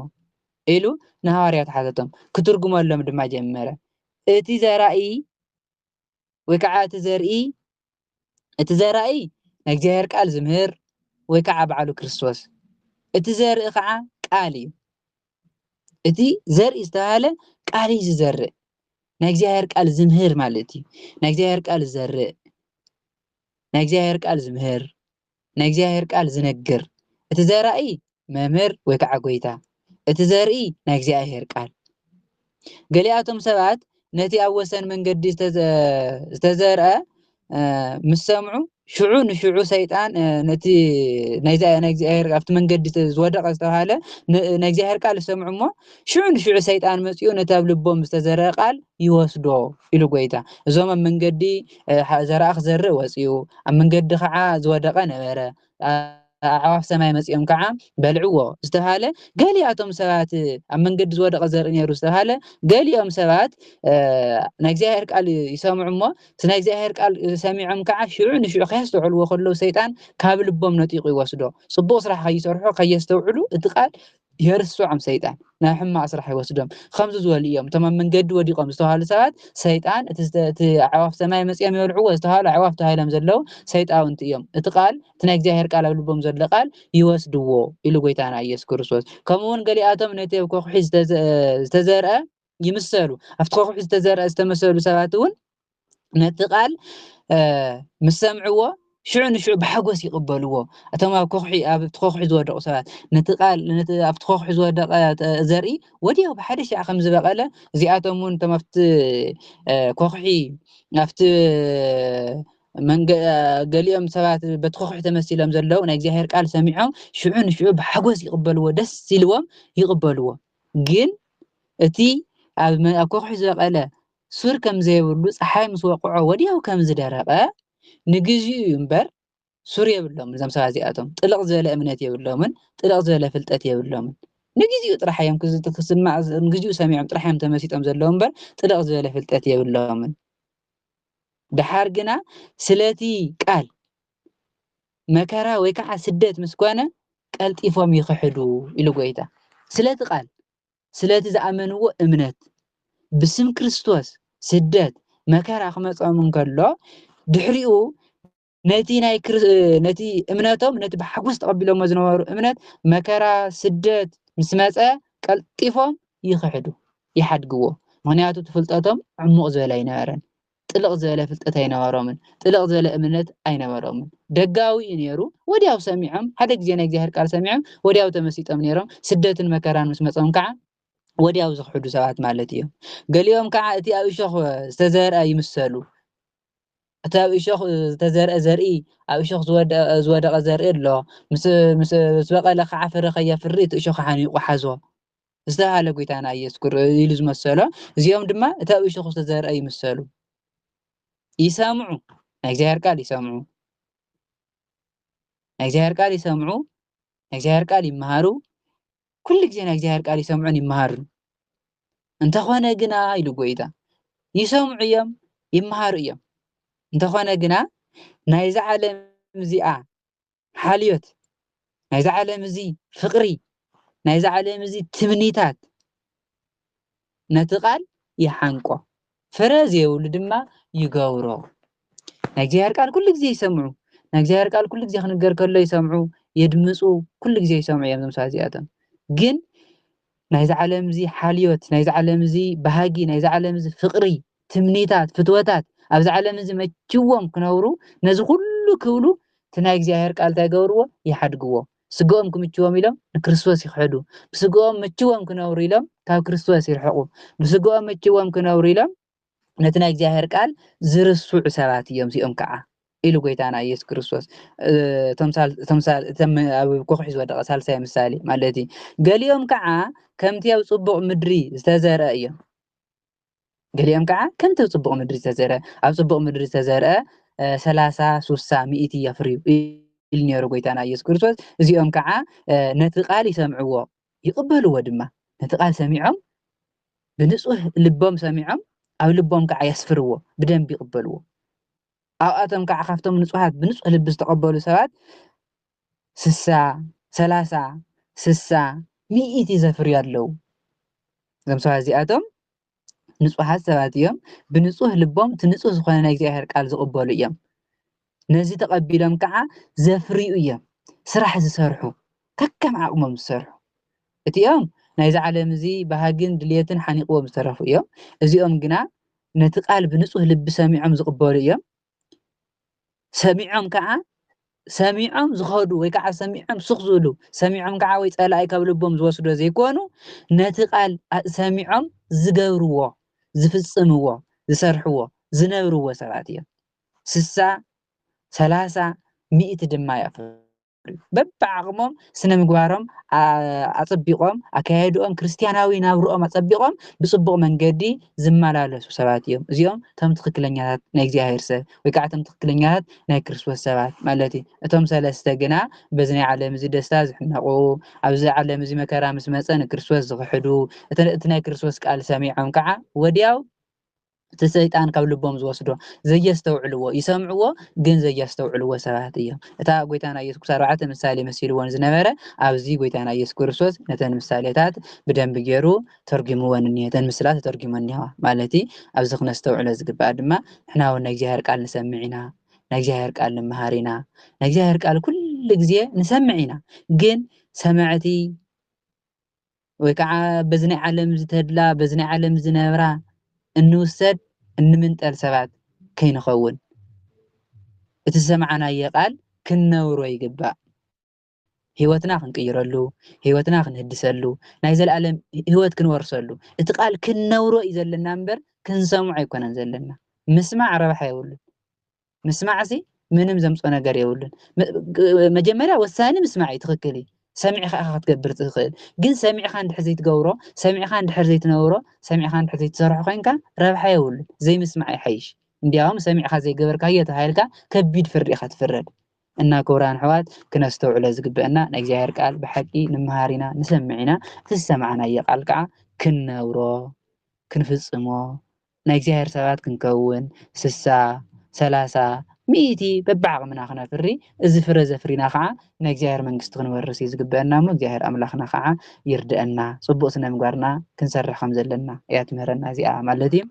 ኢሉ ንሃዋርያት ሓተቶም። ክትርጉመሎም ድማ ጀመረ። "እቲ ዘራኢ ወይ ከዓ እቲ ዘርኢ፣ እቲ ዘራኢ ናይ እግዚኣብሔር ቃል ዝምህር ወይ ከዓ ባዕሉ ክርስቶስ፣ እቲ ዘርኢ ከዓ ቃል እዩ። እቲ ዘርኢ ዝተባሃለ ቃል እዩ ዝዘርእ። ናይ እግዚኣብሔር ቃል ዝምህር ማለት እዩ። ናይ እግዚኣብሔር ቃል ዝዘርእ፣ ናይ እግዚኣብሔር ቃል ዝምህር፣ ናይ እግዚኣብሔር ቃል ዝነግር። እቲ ዘራኢ መምህር ወይ ከዓ ጎይታ፣ እቲ ዘርኢ ናይ እግዚኣብሔር ቃል። ገሊኣቶም ሰባት ነቲ ኣብ ወሰን መንገዲ ዝተዘ-፣ ዝተዘርአ፣ እ፣ ምስ ሰምዑ፣ ሽዑ ንሽዑ ሰይጣን፣ እ፣ ነቲ ናይ እግዚኣብሔር፣ ኣብቲ መንገዲ ዝወደቐ ዝተባሃለ ን-፣ ናይ እግዚኣብሔር ቃል ዝሰምዑ እሞ፣ ሽዑ ንሽዑ ሰይጣን መጺኡ ነቲ ኣብ ልቦም ዝተዘርአ ቃል ይወስዶ ኢሉ ጎይታ። እዞም ኣብ መንገዲ፣ እ፣ ሓ-፣ ዘርኣ ክዘርእ ወጺኡ፣ ኣብ መንገዲ ከዓ ዝወደቐ ነበረ። ኣ-፣ ኣዕዋፍ ሰማይ መጺኦም ከዓ በልዕዎ ዝተባሃለ፣ ገሊኣቶም ሰባት ኣብ መንገዲ ዝወደቐ ዘርኢ ነይሩ ዝተባሃለ፣ ገሊኦም ሰባት፣ እ፣ ናይ እግዚኣብሔር ቃል ይሰምዑ እሞ፣ እቲ ናይ እግዚኣብሔር ቃል ሰሚዖም ከዓ ሽዑ ንሽዑ ከየስተውዕልዎ ከለዉ ሰይጣን ካብ ልቦም ነጢቑ ይወስዶ። ጽቡቕ ስራሕ ከይሰርሑ ከየስተውዕሉ እቲ ቃል የርስዖም ሰይጣን፣ ናብ ሕማቕ ስራሕ ይወስዶም። ከምዚ ዝበሉ እዮም እቶም ኣብ መንገዲ ወዲቖም ዝተባሃሉ ሰባት። ሰይጣን እቲ ዝተ-፣ እቲ ኣዕዋፍ ሰማይ መጺኦም የብልዕዎ ዝተባሃሉ ኣዕዋፍ ተባሂሎም ዘለዉ ሰይጣውንቲ እዮም። እቲ ቃል፣ እቲ ናይ እግዚኣብሔር ቃል ኣብ ልቦም ዘሎ ቃል ይወስድዎ ኢሉ ጎይታና ኢየሱስ ክርስቶስ። ከምኡ እውን ገሊኣቶም ነቲ ኣብ ኮኽሒ ዝተዘ-፣ ዝተዘርአ ይምሰሉ። ኣብቲ ኮኽሒ ዝተዘርአ ዝተመሰሉ ሰባት እውን ነቲ ቃል፣ እ፣ ምስ ሰምዕዎ ሽዑ ንሽዑ ብሓጎስ ይቕበልዎ። እቶም ኣብ ኮኽሒ፣ ኣብቲ ኮኽሒ ዝወደቑ ሰባት ነቲ ቃል፣ ነቲ ኣብቲ ኮኽሒ ዝወደቐ ተ-፣ ዘርኢ ወዲያው ብሓደ ሻዕ ከም ዝበቐለ፣ እዚኣቶም እውን እቶም ኣብቲ፣ እ፣ ኮኽሒ፣ ኣብቲ መንገ-፣ ገሊኦም ሰባት በቲ ኮኽሒ ተመሲሎም ዘለዉ ናይ እግዚኣብሔር ቃል ሰሚዖም ሽዑ ንሽዑ ብሓጎስ ይቕበልዎ፣ ደስ ኢልዎም ይቕበልዎ። ግን እቲ ኣብ መ-፣ ኣብ ኮኽሒ ዝበቐለ ሱር ከም ዘይብሉ፣ ጸሓይ ምስ ወቕዖ ወዲያው ከም ዝደረቐ፣ ንግዚኡ እዩ እምበር ሱር የብሎምን። እዞም ሰባት እዚኣቶም ጥልቕ ዝበለ እምነት የብሎምን፣ ጥልቕ ዝበለ ፍልጠት የብሎምን። ንግዚኡ ጥራሕ እዮም ክዝ-፣ ክስማ-፣ ንግዚኡ ሰሚዖም ጥራሕ እዮም ተመሲጦም ዘለዉ እምበር ጥልቕ ዝበለ ፍልጠት የብሎምን። ደሓር ግና ስለቲ ቃል መከራ ወይ ከዓ ስደት ምስ ኮነ ቀልጢፎም ይኽሕዱ ኢሉ ጎይታ። ስለቲ ቃል፣ ስለቲ ዝኣመንዎ እምነት፣ ብስም ክርስቶስ ስደት፣ መከራ ክመጾም እንከሎ፣ ድሕሪኡ ነቲ ናይ ክር-፣ ነቲ እምነቶም፣ ነቲ ብሓጎስ ተቐቢሎሞ ዝነበሩ እምነት፣ መከራ፣ ስደት ምስ መጸ ቀልጢፎም ይኽሕዱ፣ ይሓድግዎ። ምኽንያቱ እቲ ፍልጠቶም ዕሙቕ ዝበለ ኣይነበረን። ጥልቕ ዝበለ ፍልጠት ኣይነበሮምን። ጥልቕ ዝበለ እምነት ኣይነበሮምን። ደጋዊ እዩ ነይሩ። ወዲያው ሰሚዖም፣ ሓደ ግዜ ናይ እግዚኣብሔር ቃል ሰሚዖም፣ ወዲያው ተመሲጦም ነይሮም። ስደትን መከራን ምስ መጾም ከዓ ወዲያው ዝኽሕዱ ሰባት ማለት እዮም። ገሊኦም ከዓ እቲ ኣብ እሾኽ ዝተዘርአ ይምሰሉ። እቲ ኣብ እሾኽ ዝተዘርአ ዘርኢ፣ ኣብ እሾኽ ዝወደ-፣ ዝወደቐ ዘርኢ ኣሎ። ምስ፣ ምስ፣ ምስ በቐለ ከዓ ፍረ ከየፍሪ እቲ እሾኽ ሓኒቑ ሓዞ ዝተባሃለ ጎይታና ኢየሱስ ክር-፣ ኢሉ ዝመሰሎ፣ እዚኦም ድማ እቲ ኣብ እሾኽ ዝተዘርአ ይምሰሉ። ይሰምዑ፣ ናይ እግዚኣብሔር ቃል ይሰምዑ። ናይ እግዚኣብሔር ቃል ይሰምዑ፣ ናይ እግዚኣብሔር ቃል ይመሃሩ። ኩሉ ግዜ ናይ እግዚኣብሔር ቃል ይሰምዑን ይመሃሩን። እንተኾነ ግና፣ ኢሉ ጎይታ፣ ይሰምዑ እዮም፣ ይመሃሩ እዮም። እንተኾነ ግና፣ ናይዛ ዓለም እዚኣ ሓልዮት፣ ናይዛ ዓለም እዚ ፍቕሪ፣ ናይዛ ዓለም እዚ ትምኒታት ነቲ ቃል ይሓንቆ፣ ፍረ ዘይብሉ ድማ ይገብሮ። ናይ እግዚኣብሔር ቃል ኩሉ ግዜ ይሰምዑ። ናይ እግዚኣብሔር ቃል ኩሉ ግዜ ክንገር ከሎ ይሰምዑ፣ የድምፁ፣ ኩሉ ግዜ ይሰምዑ እዮም እዞም ሰባት እዚኣቶም። ግን ናይዚ ዓለም እዚ ሓልዮት፣ ናይዚ ዓለም እዚ ባህጊ፣ ናይዚ ዓለም እዚ ፍቕሪ፣ ትምኒታት፣ ፍትወታት፣ ኣብዚ ዓለም እዚ መችዎም ክነብሩ፣ ነዚ ኩሉ ክብሉ፣ እቲ ናይ እግዚኣብሔር ቃል እንታይ ይገብርዎ? ይሓድግዎ። ስግኦም ክምችዎም ኢሎም ንክርስቶስ ይኽሕዱ። ብስግኦም መችዎም ክነብሩ ኢሎም ካብ ክርስቶስ ይርሕቑ። ብስግኦም መችዎም ክነብሩ ኢሎም ነቲ ናይ እግዚኣብሔር ቃል ዝርስዑ ሰባት እዮም እዚኦም ከዓ፣ ኢሉ ጎይታና ኢየሱስ ክርስቶስ። እ፣ እቶም ሳል-፣ እቶም ሳል-፣ እቶም ኣብ ኮኽሒ ዝወደቐ ሳልሳይ ምሳሌ ማለት እዩ። ገሊኦም ከዓ ከምቲ ኣብ ጽቡቕ ምድሪ ዝተዘርአ እዮም። ገሊኦም ከዓ ከምቲ ኣብ ጽቡቕ ምድሪ ዝተዘርአ፣ ኣብ ጽቡቕ ምድሪ ዝተዘርአ፣ እ፣ ሰላሳ፣ ሱሳ፣ ሚእቲ የፍርዩ ኢሉ ነይሩ ጎይታና ኢየሱስ ክርስቶስ። እዚኦም ከዓ፣ እ፣ ነቲ ቃል ይሰምዕዎ፣ ይቕበልዎ ድማ። ነቲ ቃል ሰሚዖም፣ ብንጹህ ልቦም ሰሚዖም፣ ኣብ ልቦም ከዓ የስፍርዎ፣ ብደንቢ ይቕበልዎ። ኣብኣቶም ከዓ ካብቶም ንጹሃት ብንጹህ ልቢ ዝተቐበሉ ሰባት ስሳ፣ ሰላሳ፣ ስሳ፣ ሚእቲ ዘፍርዩ ኣለዉ። እዞም ሰባት እዚኣቶም ንጹሃት ሰባት እዮም። ብንጹህ ልቦም እቲ ንጹህ ዝኾነ ናይ እግዚኣብሔር ቃል ዝቕበሉ እዮም። ነዚ ተቐቢሎም ከዓ ዘፍርዩ እዮም። ስራሕ ዝሰርሑ፣ ከከም ዓቕሞም ዝሰርሑ። እቲኦም ናይዚ ዓለም እዚ ባህግን ድልየትን ሓኒቕዎም ዝተረፉ እዮም። እዚኦም ግና ነቲ ቃል ብንጹህ ልቢ ሰሚዖም ዝቕበሉ እዮም። ሰሚዖም ከዓ፣ ሰሚዖም ዝኸዱ ወይ ከዓ ሰሚዖም ስኽ ዝብሉ፣ ሰሚዖም ከዓ ወይ ጸላኢ ካብ ልቦም ዝወስዶ ዘይኮኑ፣ ነቲ ቃል ኣ-፣ ሰሚዖም ዝገብርዎ፣ ዝፍጽምዎ፣ ዝሰርሕዎ፣ ዝነብርዎ ሰባት እዮም። ስሳ፣ ሰላሳ፣ ሚእቲ ድማ የፍርዩ። በብዓቕሞም ስነ ምግባሮም ኣ-፣ ኣጸቢቖም፣ ኣካያይድኦም፣ ክርስትያናዊ ናብርኦም ኣጸቢቖም ብጽቡቕ መንገዲ ዝመላለሱ ሰባት እዮም። እዚኦም እቶም ትኽክለኛታት ናይ እግዚኣብሔር ሰብ ወይ ከዓ እቶም ትኽክለኛታት ናይ ክርስቶስ ሰባት ማለት እዩ። እቶም ሰለስተ ግና በዚ ናይ ዓለም እዚ ደስታ ዝሕነቑ፣ ኣብዚ ዓለም እዚ መከራ ምስ መጸ ንክርስቶስ ዝኽሕዱ፣ እቲ፣ እቲ ናይ ክርስቶስ ቃል ሰሚዖም ከዓ ወዲያው እቲ ሰይጣን ካብ ልቦም ዝወስዶ፣ ዘየስተውዕልዎ፣ ይሰምዕዎ ግን ዘየስተውዕልዎ ሰባት እዮም። እታ ጎይታና ኢየሱስ ክርስቶስ ኣርባዕተ ምሳሌ መሲልወን ዝነበረ፣ ኣብዚ ጎይታና ኢየሱስ ክርስቶስ ነተን ምሳሌታት ብደንቢ ገይሩ ተርጉምወን እኒሀ። እተን ምስላ ተተርጉመን እኒሀዋ። ማለት ኣብዚ ክነስተውዕሎ ዝግባእ ድማ ንሕና እውን ናይ እግዚኣብሔር ቃል ንሰምዕ ኢና፣ ናይ እግዚኣብሔር ቃል ንምሃር ኢና። ናይ እግዚኣብሔር ቃል ኩሉ ግዜ ንሰምዕ ኢና፣ ግን ሰማዕቲ ወይ ከዓ በዚ ናይ ዓለም ዝተድላ፣ በዚ ናይ ዓለም ዝነብራ እንውሰድ፣ እንምንጠል ሰባት ከይንኸውን፣ እቲ ዝሰማዕናዮ ቃል ክንነብሮ ይግባእ። ህይወትና ክንቅይረሉ፣ ህይወትና ክንህድሰሉ፣ ናይ ዘለኣለም ህይወት ክንወርሰሉ፣ እቲ ቃል ክንነብሮ እዩ ዘለና እምበር ክንሰምዖ ኣይኮነን ዘለና። ምስማዕ ረብሓ የብሉን። ምስማዕሲ ምንም ዘምጾ ነገር የብሉን። መ-፣ ግ-፣ መጀመርያ ወሳኒ ምስማዕ እዩ፣ ትኽክል እዩ። ሰሚዕኻ ኢኻ ክትገብር ትኽእል። ግን ሰሚዕኻ እንድሕር ዘይትገብሮ፣ ሰሚዕኻ እንድሕር ዘይትነብሮ፣ ሰሚዕኻ እንድሕር ዘይትሰርሖ ኮይንካ ረብሓ የብሉን። ዘይምስማዕ ይሓይሽ። እንዲያውም ሰሚዕኻ ዘይገበርካዮ ተባሂልካ ከቢድ ፍርዲ ኢኻ ትፍረድ። እና ክቡራን ኣሕዋት ክነስተውዕሎ ዝግበአና ናይ እግዚኣብሔር ቃል ብሓቂ ንምሃር ኢና፣ ንሰምዕ ኢና። እቲ ዝሰማዕናዮ ቃል ከዓ ክንነብሮ፣ ክንፍጽሞ፣ ናይ እግዚኣብሔር ሰባት ክንከውን፣ ስሳ፣ ሰላሳ፣ ሚእቲ በብዓቕምና ክነፍሪ፣ እዚ ፍረ ዘፍሪና ከዓ ናይ እግዚኣብሔር መንግስቲ ክንወርስ እዩ ዝግበአና እሞ እግዚኣብሔር ኣምላኽና ከዓ ይርድአና። ጽቡቕ ስነ ምግባርና ክንሰርሕ ከም ዘለና እያ ትምህረና እዚኣ ማለት እዩ።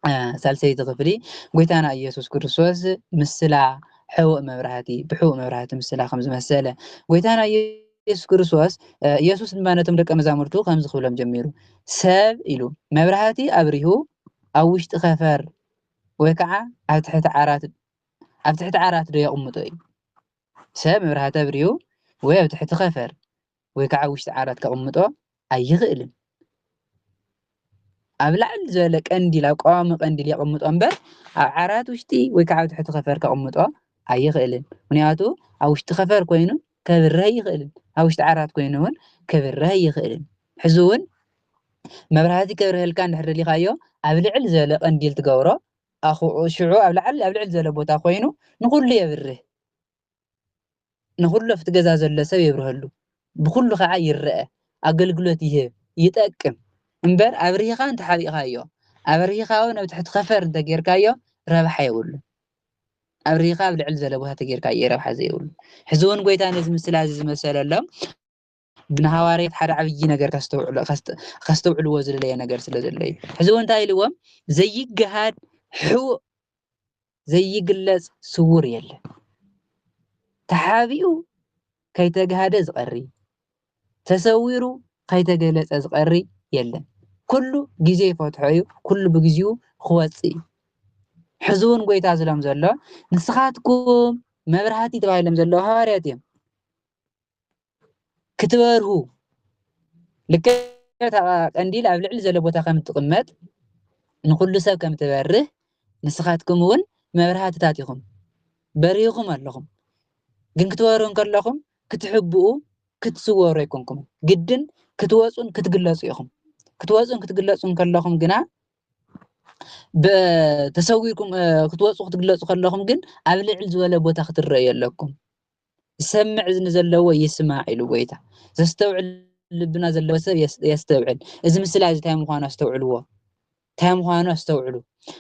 እ፣ ሳልሰይቲ ክፍሊ ጎይታና ኢየሱስ ክርስቶስ ምስላ ሕቡእ መብራህቲ፣ ብሕቡእ መብራህቲ ምስላ ከም ዝመሰለ ጎይታና ኢየሱስ ክርስቶስ፣ እ፣ ኢየሱስ ድማ ነቶም ደቀ መዛሙርቱ ከምዚ ክብሎም ጀሚሩ፣ ሰብ ኢሉ መብራህቲ ኣብሪሁ ኣብ ውሽጢ ከፈር ወይ ከዓ ኣብ ትሕቲ ዓራት፣ ኣብ ትሕቲ ዓራት ዶ የቕምጦ እዩ? ሰብ መብራህቲ ኣብሪሁ ወይ ኣብ ትሕቲ ከፈር ወይ ከዓ ኣብ ውሽጢ ዓራት ከቕምጦ ኣይኽእልን። ኣብ ላዕሊ ዝበለ ቀንዲል፣ ኣብ ቀዋሚ ቀንዲል የቕምጦ እምበር ኣብ ዓራት ውሽጢ ወይ ከዓ ኣብ ትሕቲ ከፈር ከቕምጦ ኣይኽእልን። ምኽንያቱ ኣብ ውሽጢ ከፈር ኮይኑ ከብርህ ኣይኽእልን። ኣብ ውሽጢ ዓራት ኮይኑ እውን ከብርህ ኣይኽእልን። ሕዚ እውን መብራህቲ ከብርህልካ እንድሕር ደሊኻዮ ኣብ ልዕል ዝበለ ቀንዲል ትገብሮ፣ ኣኹ-፣ ሽዑ ኣብ ላዕሊ፣ ኣብ ልዕል ዝበለ ቦታ ኮይኑ ንኹሉ የብርህ። ንኹሉ ኣብቲ ገዛ ዘሎ ሰብ የብርሀሉ። ብኹሉ ከዓ ይረአ፣ ኣገልግሎት ይህብ፣ ይጠቅም። እምበር ኣብሪህኻ እንተሓቢእኻዮ፣ ኣብሪህኻ እውን ኣብ ትሕቲ ከፈር እንተጌርካዮ ረብሓ የብሉን። ኣብሪህኻ ኣብ ልዕል ዝበለ ቦታ ተጌርካዮ ረብሓ ዘይብሉ። ሕዚ እውን ጎይታ ነዚ ምስላ እዚ ዝመሰለሎም ንሃዋርያት ሓደ ዓብዪ ነገር ከስተውዕሉ-፣ ከስተ-፣ ከስተውዕልዎ ዝደለየ ነገር ስለ ዘሎ እዩ። ሕዚ እውን እንታይ ኢልዎም? ዘይገሃድ ሕቡእ ዘይግለጽ ስዉር የለን። ተሓቢኡ ከይተጋህደ ዝቐሪ፣ ተሰዊሩ ከይተገለጸ ዝቐሪ የለን። ኩሉ ግዜ ይፈትሖ እዩ፣ ኩሉ ብግዚኡ ክወጽእ እዩ። ሕዚ እውን ጎይታ ዝሎም ዘሎ ንስኻትኩም መብራህቲ ተባሂሎም ዘለዉ ሃዋርያት እዮም። ክትበርሁ፣ ልክዕ እታ ቀንዲል ኣብ ልዕሊ ዘሎ ቦታ ከም እትቕመጥ፣ ንኹሉ ሰብ ከም እትበርህ፣ ንስኻትኩም እውን መብራህትታት ኢኹም። በሪህኹም ኣለኹም። ግን ክትበርሁ እንከለኹም፣ ክትሕብኡ፣ ክትስወሩ ኣይኮንኩምን። ግድን ክትወጹን ክትግለጹ ኢኹም። ክትወጹን ክትግለጹ እንከለኹም ግና፣ ብ-፣ ተሰዊርኩም፣ እ፣ ክትወጹ ክትግለጹ ከለኹም ግን ኣብ ልዕል ዝበለ ቦታ ክትረኣዩ ኣለኩም። ዝሰምዕ እዝኒ ዘለዎ ይስማዕ ኢሉ ጎይታ። ዘስተውዕል ልብና ዘለዎ ሰብ የስ-፣ የስተውዕል። እዚ ምስላ እዚ እንታይ ምዃኑ ኣስተውዕልዎ። እንታይ ምዃኑ ኣስተውዕሉ።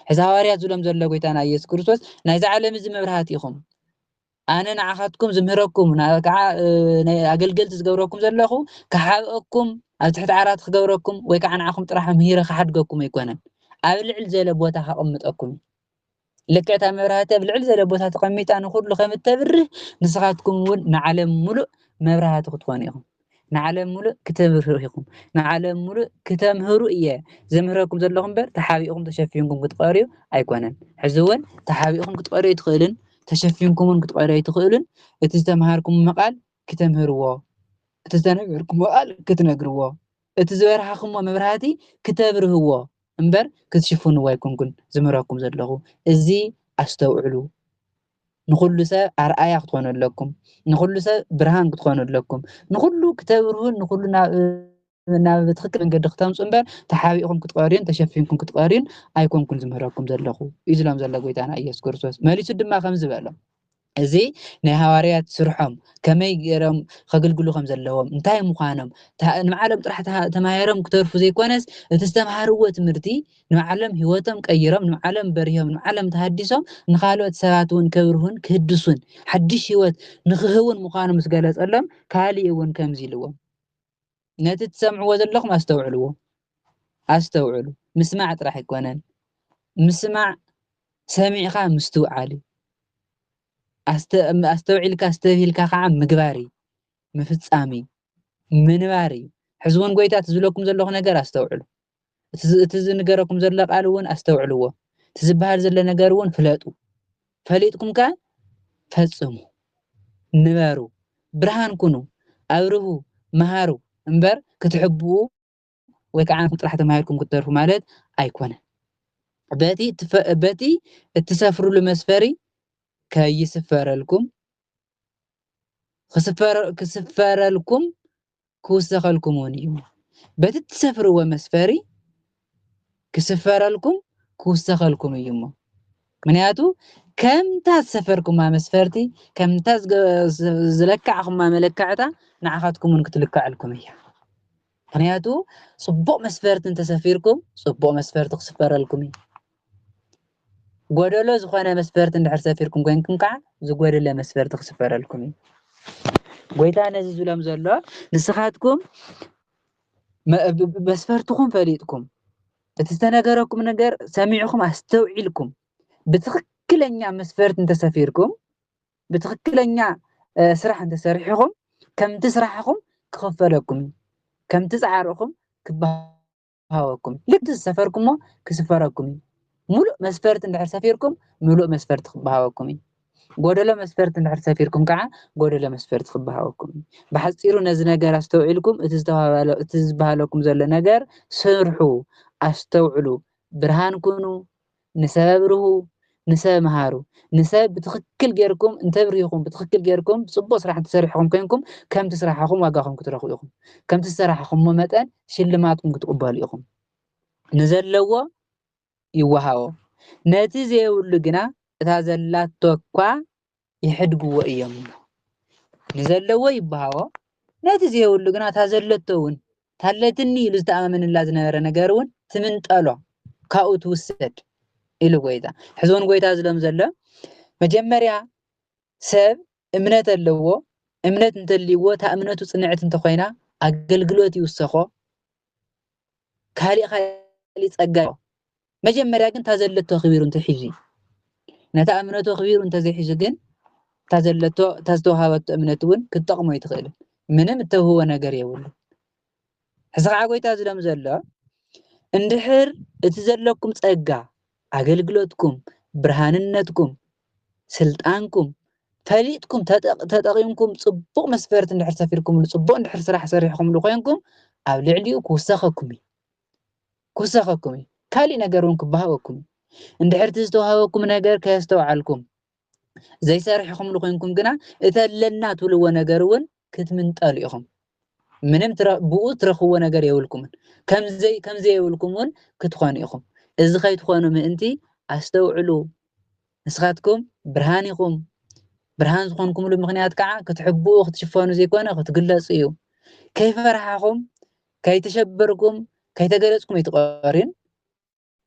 ሕዚ ሃዋርያት ዝብሎም ዘሎ ጎይታና ኢየሱስ ክርስቶስ፣ ናይዚ ዓለም እዚ መብራህቲ ኢኹም። ኣነ ንዓኻትኩም ዝምህረኩም፣ ና-፣ ከዓ፣ እ፣ ናይ ኣገልገልቲ ዝገብረኩም ዘለኹ፣ ክሓብአኩም፣ ኣብ ትሕቲ ዓራት ክገብረኩም፣ ወይ ከዓ ንዓኹም ጥራሕ ምሂረ ክሓድገኩም ኣይኮነን። ኣብ ልዕል ዝበለ ቦታ ከቕምጠኩም እዩ። ልክዕ እታ መብራህቲ ኣብ ልዕል ዝበለ ቦታ ተቐሚጣ ንኹሉ ከም እተብርህ፣ ንስኻትኩም እውን ንዓለም ሙሉእ መብራህቲ ክትኾኑ ኢኹም። ንዓለም ሙሉእ ክተብርሁ ኢኹም። ንዓለም ሙሉእ ክተምህሩ እየ ዘምህረኩም ዘለኹ እምበር፣ ተሓቢእኹም ተሸፊንኩም ክትቐርዩ ኣይኮነን። ሕዚ እውን ተሓቢእኹም ክትቐርዩ ኣይትኽእልን፣ ተሸፊንኩም እውን ክትቐርዩ ኣይትኽእሉን። እቲ ዝተምሃርኩሞ ቃል ክተምህርዎ፣ እቲ ዝተነገርኩሞ ቃል ክትነግርዎ፣ እቲ ዝበርሃኹሞ መብራህቲ ክተብርህዎ እምበር፣ ክትሽፍንዎ ኣይኮንኩን ዝምህረኩም ዘለኹ። እዚ ኣስተውዕሉ። ንኹሉ ሰብ ኣርኣያ ክትኾኑ ኣለኩም። ንኹሉ ሰብ ብርሃን ክትኾኑ ኣለኩም። ንኹሉ ክተብርሁን ንኹሉ ናብ፣ ናብ ትኽክል መንገዲ ክተምፁ እምበር፣ ተሓቢእኹም ክትቐርዩን ተሸፊንኩም ክትቐርዩን ኣይኮንኩን ዝምህረኩም ዘለኹ፣ እዩ ዝሎም ዘሎ ጎይታና ኢየሱስ ክርስቶስ። መሊሱ ድማ ከምዚ በሎም፣ እዚ ናይ ሃዋርያት ስርሖም ከመይ ገይሮም ከገልግሉ ከም ዘለዎም፣ እንታይ ምዃኖም፣ ታ-፣ ንባዕሎም ጥራሕ ተሃ-፣ ተማሂሮም ክተርፉ ዘይኮነስ፣ እቲ ዝተምሃርዎ ትምህርቲ ንባዕሎም ህይወቶም ቀይሮም፣ ንባዕሎም በሪሆም፣ ንባዕሎም ተሃዲሶም፣ ንኻልኦት ሰባት እውን ከብርሁን ክህድሱን፣ ሓድሽ ህይወት ንክህውን ምዃኑ ምስ ገለጸሎም፣ ካሊእ እውን ከምዚ ኢልዎም፣ ነቲ ትሰምዕዎ ዘለኹም ኣስተውዕልዎ። ኣስተውዕሉ። ምስማዕ ጥራሕ ኣይኮነን። ምስማዕ ሰሚዕኻ ምስትውዓል እዩ። ኣስተ-፣ ኣስተውዒልካ ኣስተብሂልካ ከዓ ምግባር እዩ። ምፍጻም እዩ። ምንባር እዩ። ሕዚ እውን ጎይታ እቲ ዝብለኩም ዘለኹ ነገር ኣስተውዕሉ። እቲ ዝ-፣ እቲ ዝንገረኩም ዘሎ ቃል እውን ኣስተውዕልዎ። እቲ ዝበሃል ዘሎ ነገር እውን ፍለጡ። ፈሊጥኩም ከ ፈጽሙ። ንበሩ። ብርሃን ኩኑ። ኣብርሁ። መሃሩ። እምበር ክትሕብኡ ወይ ከዓ ንኹም ጥራሕ ተማሂርኩም ክትተርፉ ማለት ኣይኮነን። በቲ እትፈ-፣ በቲ እትሰፍርሉ መስፈሪ ከይስፈረልኩም፣ ክስፈረ-፣ ክስፈረልኩም ክውሰኸልኩም እውን እዩ። በቲ እትሰፍርዎ መስፈሪ ክስፈረልኩም ክውሰኸልኩም እዩ እሞ። ምክንያቱ ከምታ ዝሰፈርኩማ መስፈርቲ፣ ከምታ ዝገ-፣ ዝ-፣ ዝለካዕኩማ መለክዕታ ንዓኻትኩም እውን ክትልክዐልኩም እያ። ምክንያቱ ጽቡቕ መስፈርቲ እንተሰፊርኩም፣ ጽቡቕ መስፈርቲ ክስፈረልኩም እዩ። ጎደሎ ዝኾነ መስፈርቲ እንድሕር ሰፊርኩም ኮይንኩም ከዓ ዝጎደለ መስፈርቲ ክስፈረልኩም እዩ። ጎይታ ነዚ ዝብሎም ዘሎ፣ ንስኻትኩም መ-፣ ብ-፣ ብ-፣ መስፈርትኹም ፈሊጥኩም፣ እቲ ዝተነገረኩም ነገር ሰሚዕኹም ኣስተውዒልኩም፣ ብትኽክለኛ መስፈርቲ እንተሰፊርኩም፣ ብትኽክለኛ፣ እ፣ ስራሕ እንተሰሪሕኹም፣ ከምቲ ስራሕኹም ክኽፈለኩም እዩ። ከምቲ ጻዕርኹም ክበሃወኩም እዩ። ልክቲ ዝሰፈርኩሞ ክስፈረኩም እዩ። ሙሉእ መስፈርቲ እንድሕር ሰፊርኩም፣ ሙሉእ መስፈርቲ ክበሃወኩም እዩ። ጎደሎ መስፈርቲ እንድሕር ሰፊርኩም ከዓ፣ ጎደሎ መስፈርቲ ክበሃወኩም እዩ። ብሓጺሩ ነዚ ነገር ኣስተውዒልኩም፣ እቲ ዝተባህለ-፣ እቲ ዝበሃለኩም ዘሎ ነገር ስርሑ፣ ኣስተውዕሉ፣ ብርሃን ኩኑ፣ ንሰብ ኣብርሁ፣ ንሰብ መሃሩ። ንሰብ ብትኽክል ጌርኩም እንተብሪህኹም፣ ብትኽክል ጌርኩም ጽቡቕ ስራሕ እንተሰሪሕኹም ኮይንኩም፣ ከምቲ ስራሕኹም ዋጋኹም ክትረኽቡ ኢኹም። ከምቲ ዝሰራሕኹሞ መጠን ሽልማትኩም ክትቕበሉ ኢኹም። ንዘለዎ ይወሃቦ። ነቲ ዘየብሉ ግና እታ ዘላቶ እኳ ይሕድግዎ እዮም። ንዘለዎ ይበሃቦ፣ ነቲ ዘየብሉ ግና እታ ዘለቶ እውን፣ እታ ኣለትኒ ኢሉ ዝተኣማመነላ ዝነበረ ነገር እውን ትምንጠሎ፣ ካብኡ ትውሰድ ኢሉ ጎይታ። ሕዚ እውን ጎይታ ዝሎም ዘሎ፣ መጀመርያ ሰብ እምነት ኣለዎ፣ እምነት እንተልይዎ፣ እታ እምነቱ ጽንዕቲ እንተኾይና፣ ኣገልግሎት ይውሰኾ፣ ካሊእ ካሊእ ጸጋ። መጀመርያ ግን እታ ዘለቶ ኣኽቢሩ እንተሒዙ እዩ። ነታ እምነቱ ኣኽቢሩ እንተዘይሒዙ ግን፣ እታ ዘለቶ፣ እታ ዝተዋሃበቶ እምነት እውን ክትጠቕሞ ኣይትኽእልን። ምንም እተውህቦ ነገር የብሉን። ሕዚ ኸዓ ጎይታ ዝሎም ዘሎ፣ እንድሕር እቲ ዘለኩም ጸጋ፣ ኣገልግሎትኩም፣ ብርሃንነትኩም፣ ስልጣንኩም ፈሊጥኩም ተጠ-፣ ተጠቒምኩም ጽቡቕ መስፈርቲ እንድሕር ሰፊርኩምሉ፣ ጽቡቕ እንድሕር ስራሕ ሰሪሕኩምሉ ኮይንኩም፣ ኣብ ልዕሊኡ ክውሰኸኩም እዩ። ክውሰኸኩም እዩ። ካሊእ ነገር እውን ክበሃወኩም እዩ። እንድሕር እቲ ዝተዋሃበኩም ነገር ከየስተውዓልኩም፣ ዘይሰሪሕኹምሉ ኮይንኩም ግና፣ እቲ ኣለና ትብልዎ ነገር እውን ክትምንጠሉ ኢኹም። ምንም ትረ-፣ ብኡ ትረኽብዎ ነገር የብልኩምን። ከም ዘይ-፣ ከም ዘየብልኩም እውን ክትኾኑ ኢኹም። እዚ ከይትኾኑ ምእንቲ ኣስተውዕሉ። ንስኻትኩም ብርሃን ኢኹም። ብርሃን ዝኾንኩምሉ ምኽንያት ከዓ ክትሕብኡ፣ ክትሽፈኑ ዘይኮነ፣ ክትግለጹ እዩ። ከይፈራሕኹም፣ ከይተሸበርኩም፣ ከይተገለጽኩም ኣይትቐርዩን።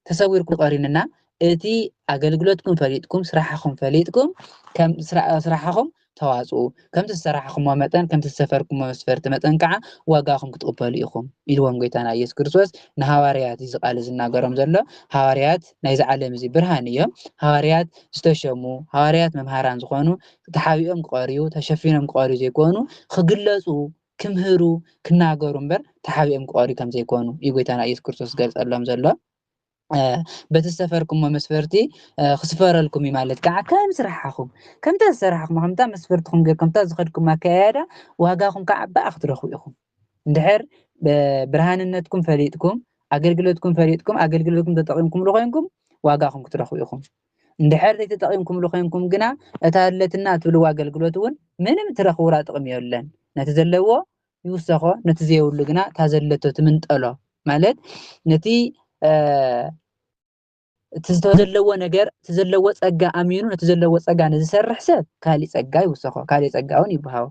ተሰዊርኩም ትቐርዩን እና፣ እቲ ኣገልግሎትኩም ፈሊጥኩም፣ ስራሕኹም ፈሊጥኩም፣ ከም ስራ-፣ ስራሕኹም ተዋጽኡ። ከምቲ ዝሰራሕኹሞ መጠን፣ ከምቲ ዝሰፈርኩሞ መስፈርቲ መጠን ከዓ ዋጋኹም ክትቕበሉ ኢኹም፣ ኢልዎም ጎይታና ኢየሱስ ክርስቶስ ንሃዋርያት እዩ እዚ ቃል ዝናገሮም ዘሎ። ሃዋርያት ናይዚ ዓለም እዚ ብርሃን እዮም። ሃዋርያት ዝተሸሙ፣ ሃዋርያት መምሃራን ዝኾኑ፣ ተሓቢኦም ክቐርዩ፣ ተሸፊኖም ክቐርዩ ዘይኮኑ፣ ክግለጹ፣ ክምህሩ፣ ክናገሩ እምበር ተሓቢኦም ክቐርዩ ከም ዘይኮኑ እዩ ጎይታና ኢየሱስ ክርስቶስ ዝገልጸሎም ዘሎ። በቲ ዝሰፈርኩሞ መስፈርቲ ክስፈረልኩም እዩ ማለት ከዓ ከም ስራሓኹም፣ ከምታ ዝሰራሕኹም፣ ከምታ መስፈርትኹም ገይር፣ ከምታ ዝኸድኩም ኣከያያዳ ዋጋኹም ከዓ ብኣ ክትረኽቡ ኢኹም። እንድሕር ብርሃንነትኩም ፈሊጥኩም፣ ኣገልግሎትኩም ፈሊጥኩም፣ ኣገልግሎትኩም ተጠቒምኩምሉ ኮይንኩም ዋጋኹም ክትረኽቡ ኢኹም። እንድሕር ዘይተጠቒምኩምሉ ኮይንኩም ግና እታ ኣለትና ትብልዎ ኣገልግሎት እውን ምንም ትረኽቡላ ጥቕሚ የለን። ነቲ ዘለዎ ይውሰኾ፣ ነቲ ዘይብሉ ግና እታ ዘለቶ ትምንጠሎ። ማለት ነቲ እቲ ዘለዎ ነገር፣ እቲ ዘለዎ ጸጋ ኣሚኑ ነቲ ዘለዎ ጸጋ ንዝሰርሕ ሰብ ካሊእ ጸጋ ይውሰኾ፣ ካሊእ ጸጋ እውን ይበሃቦ።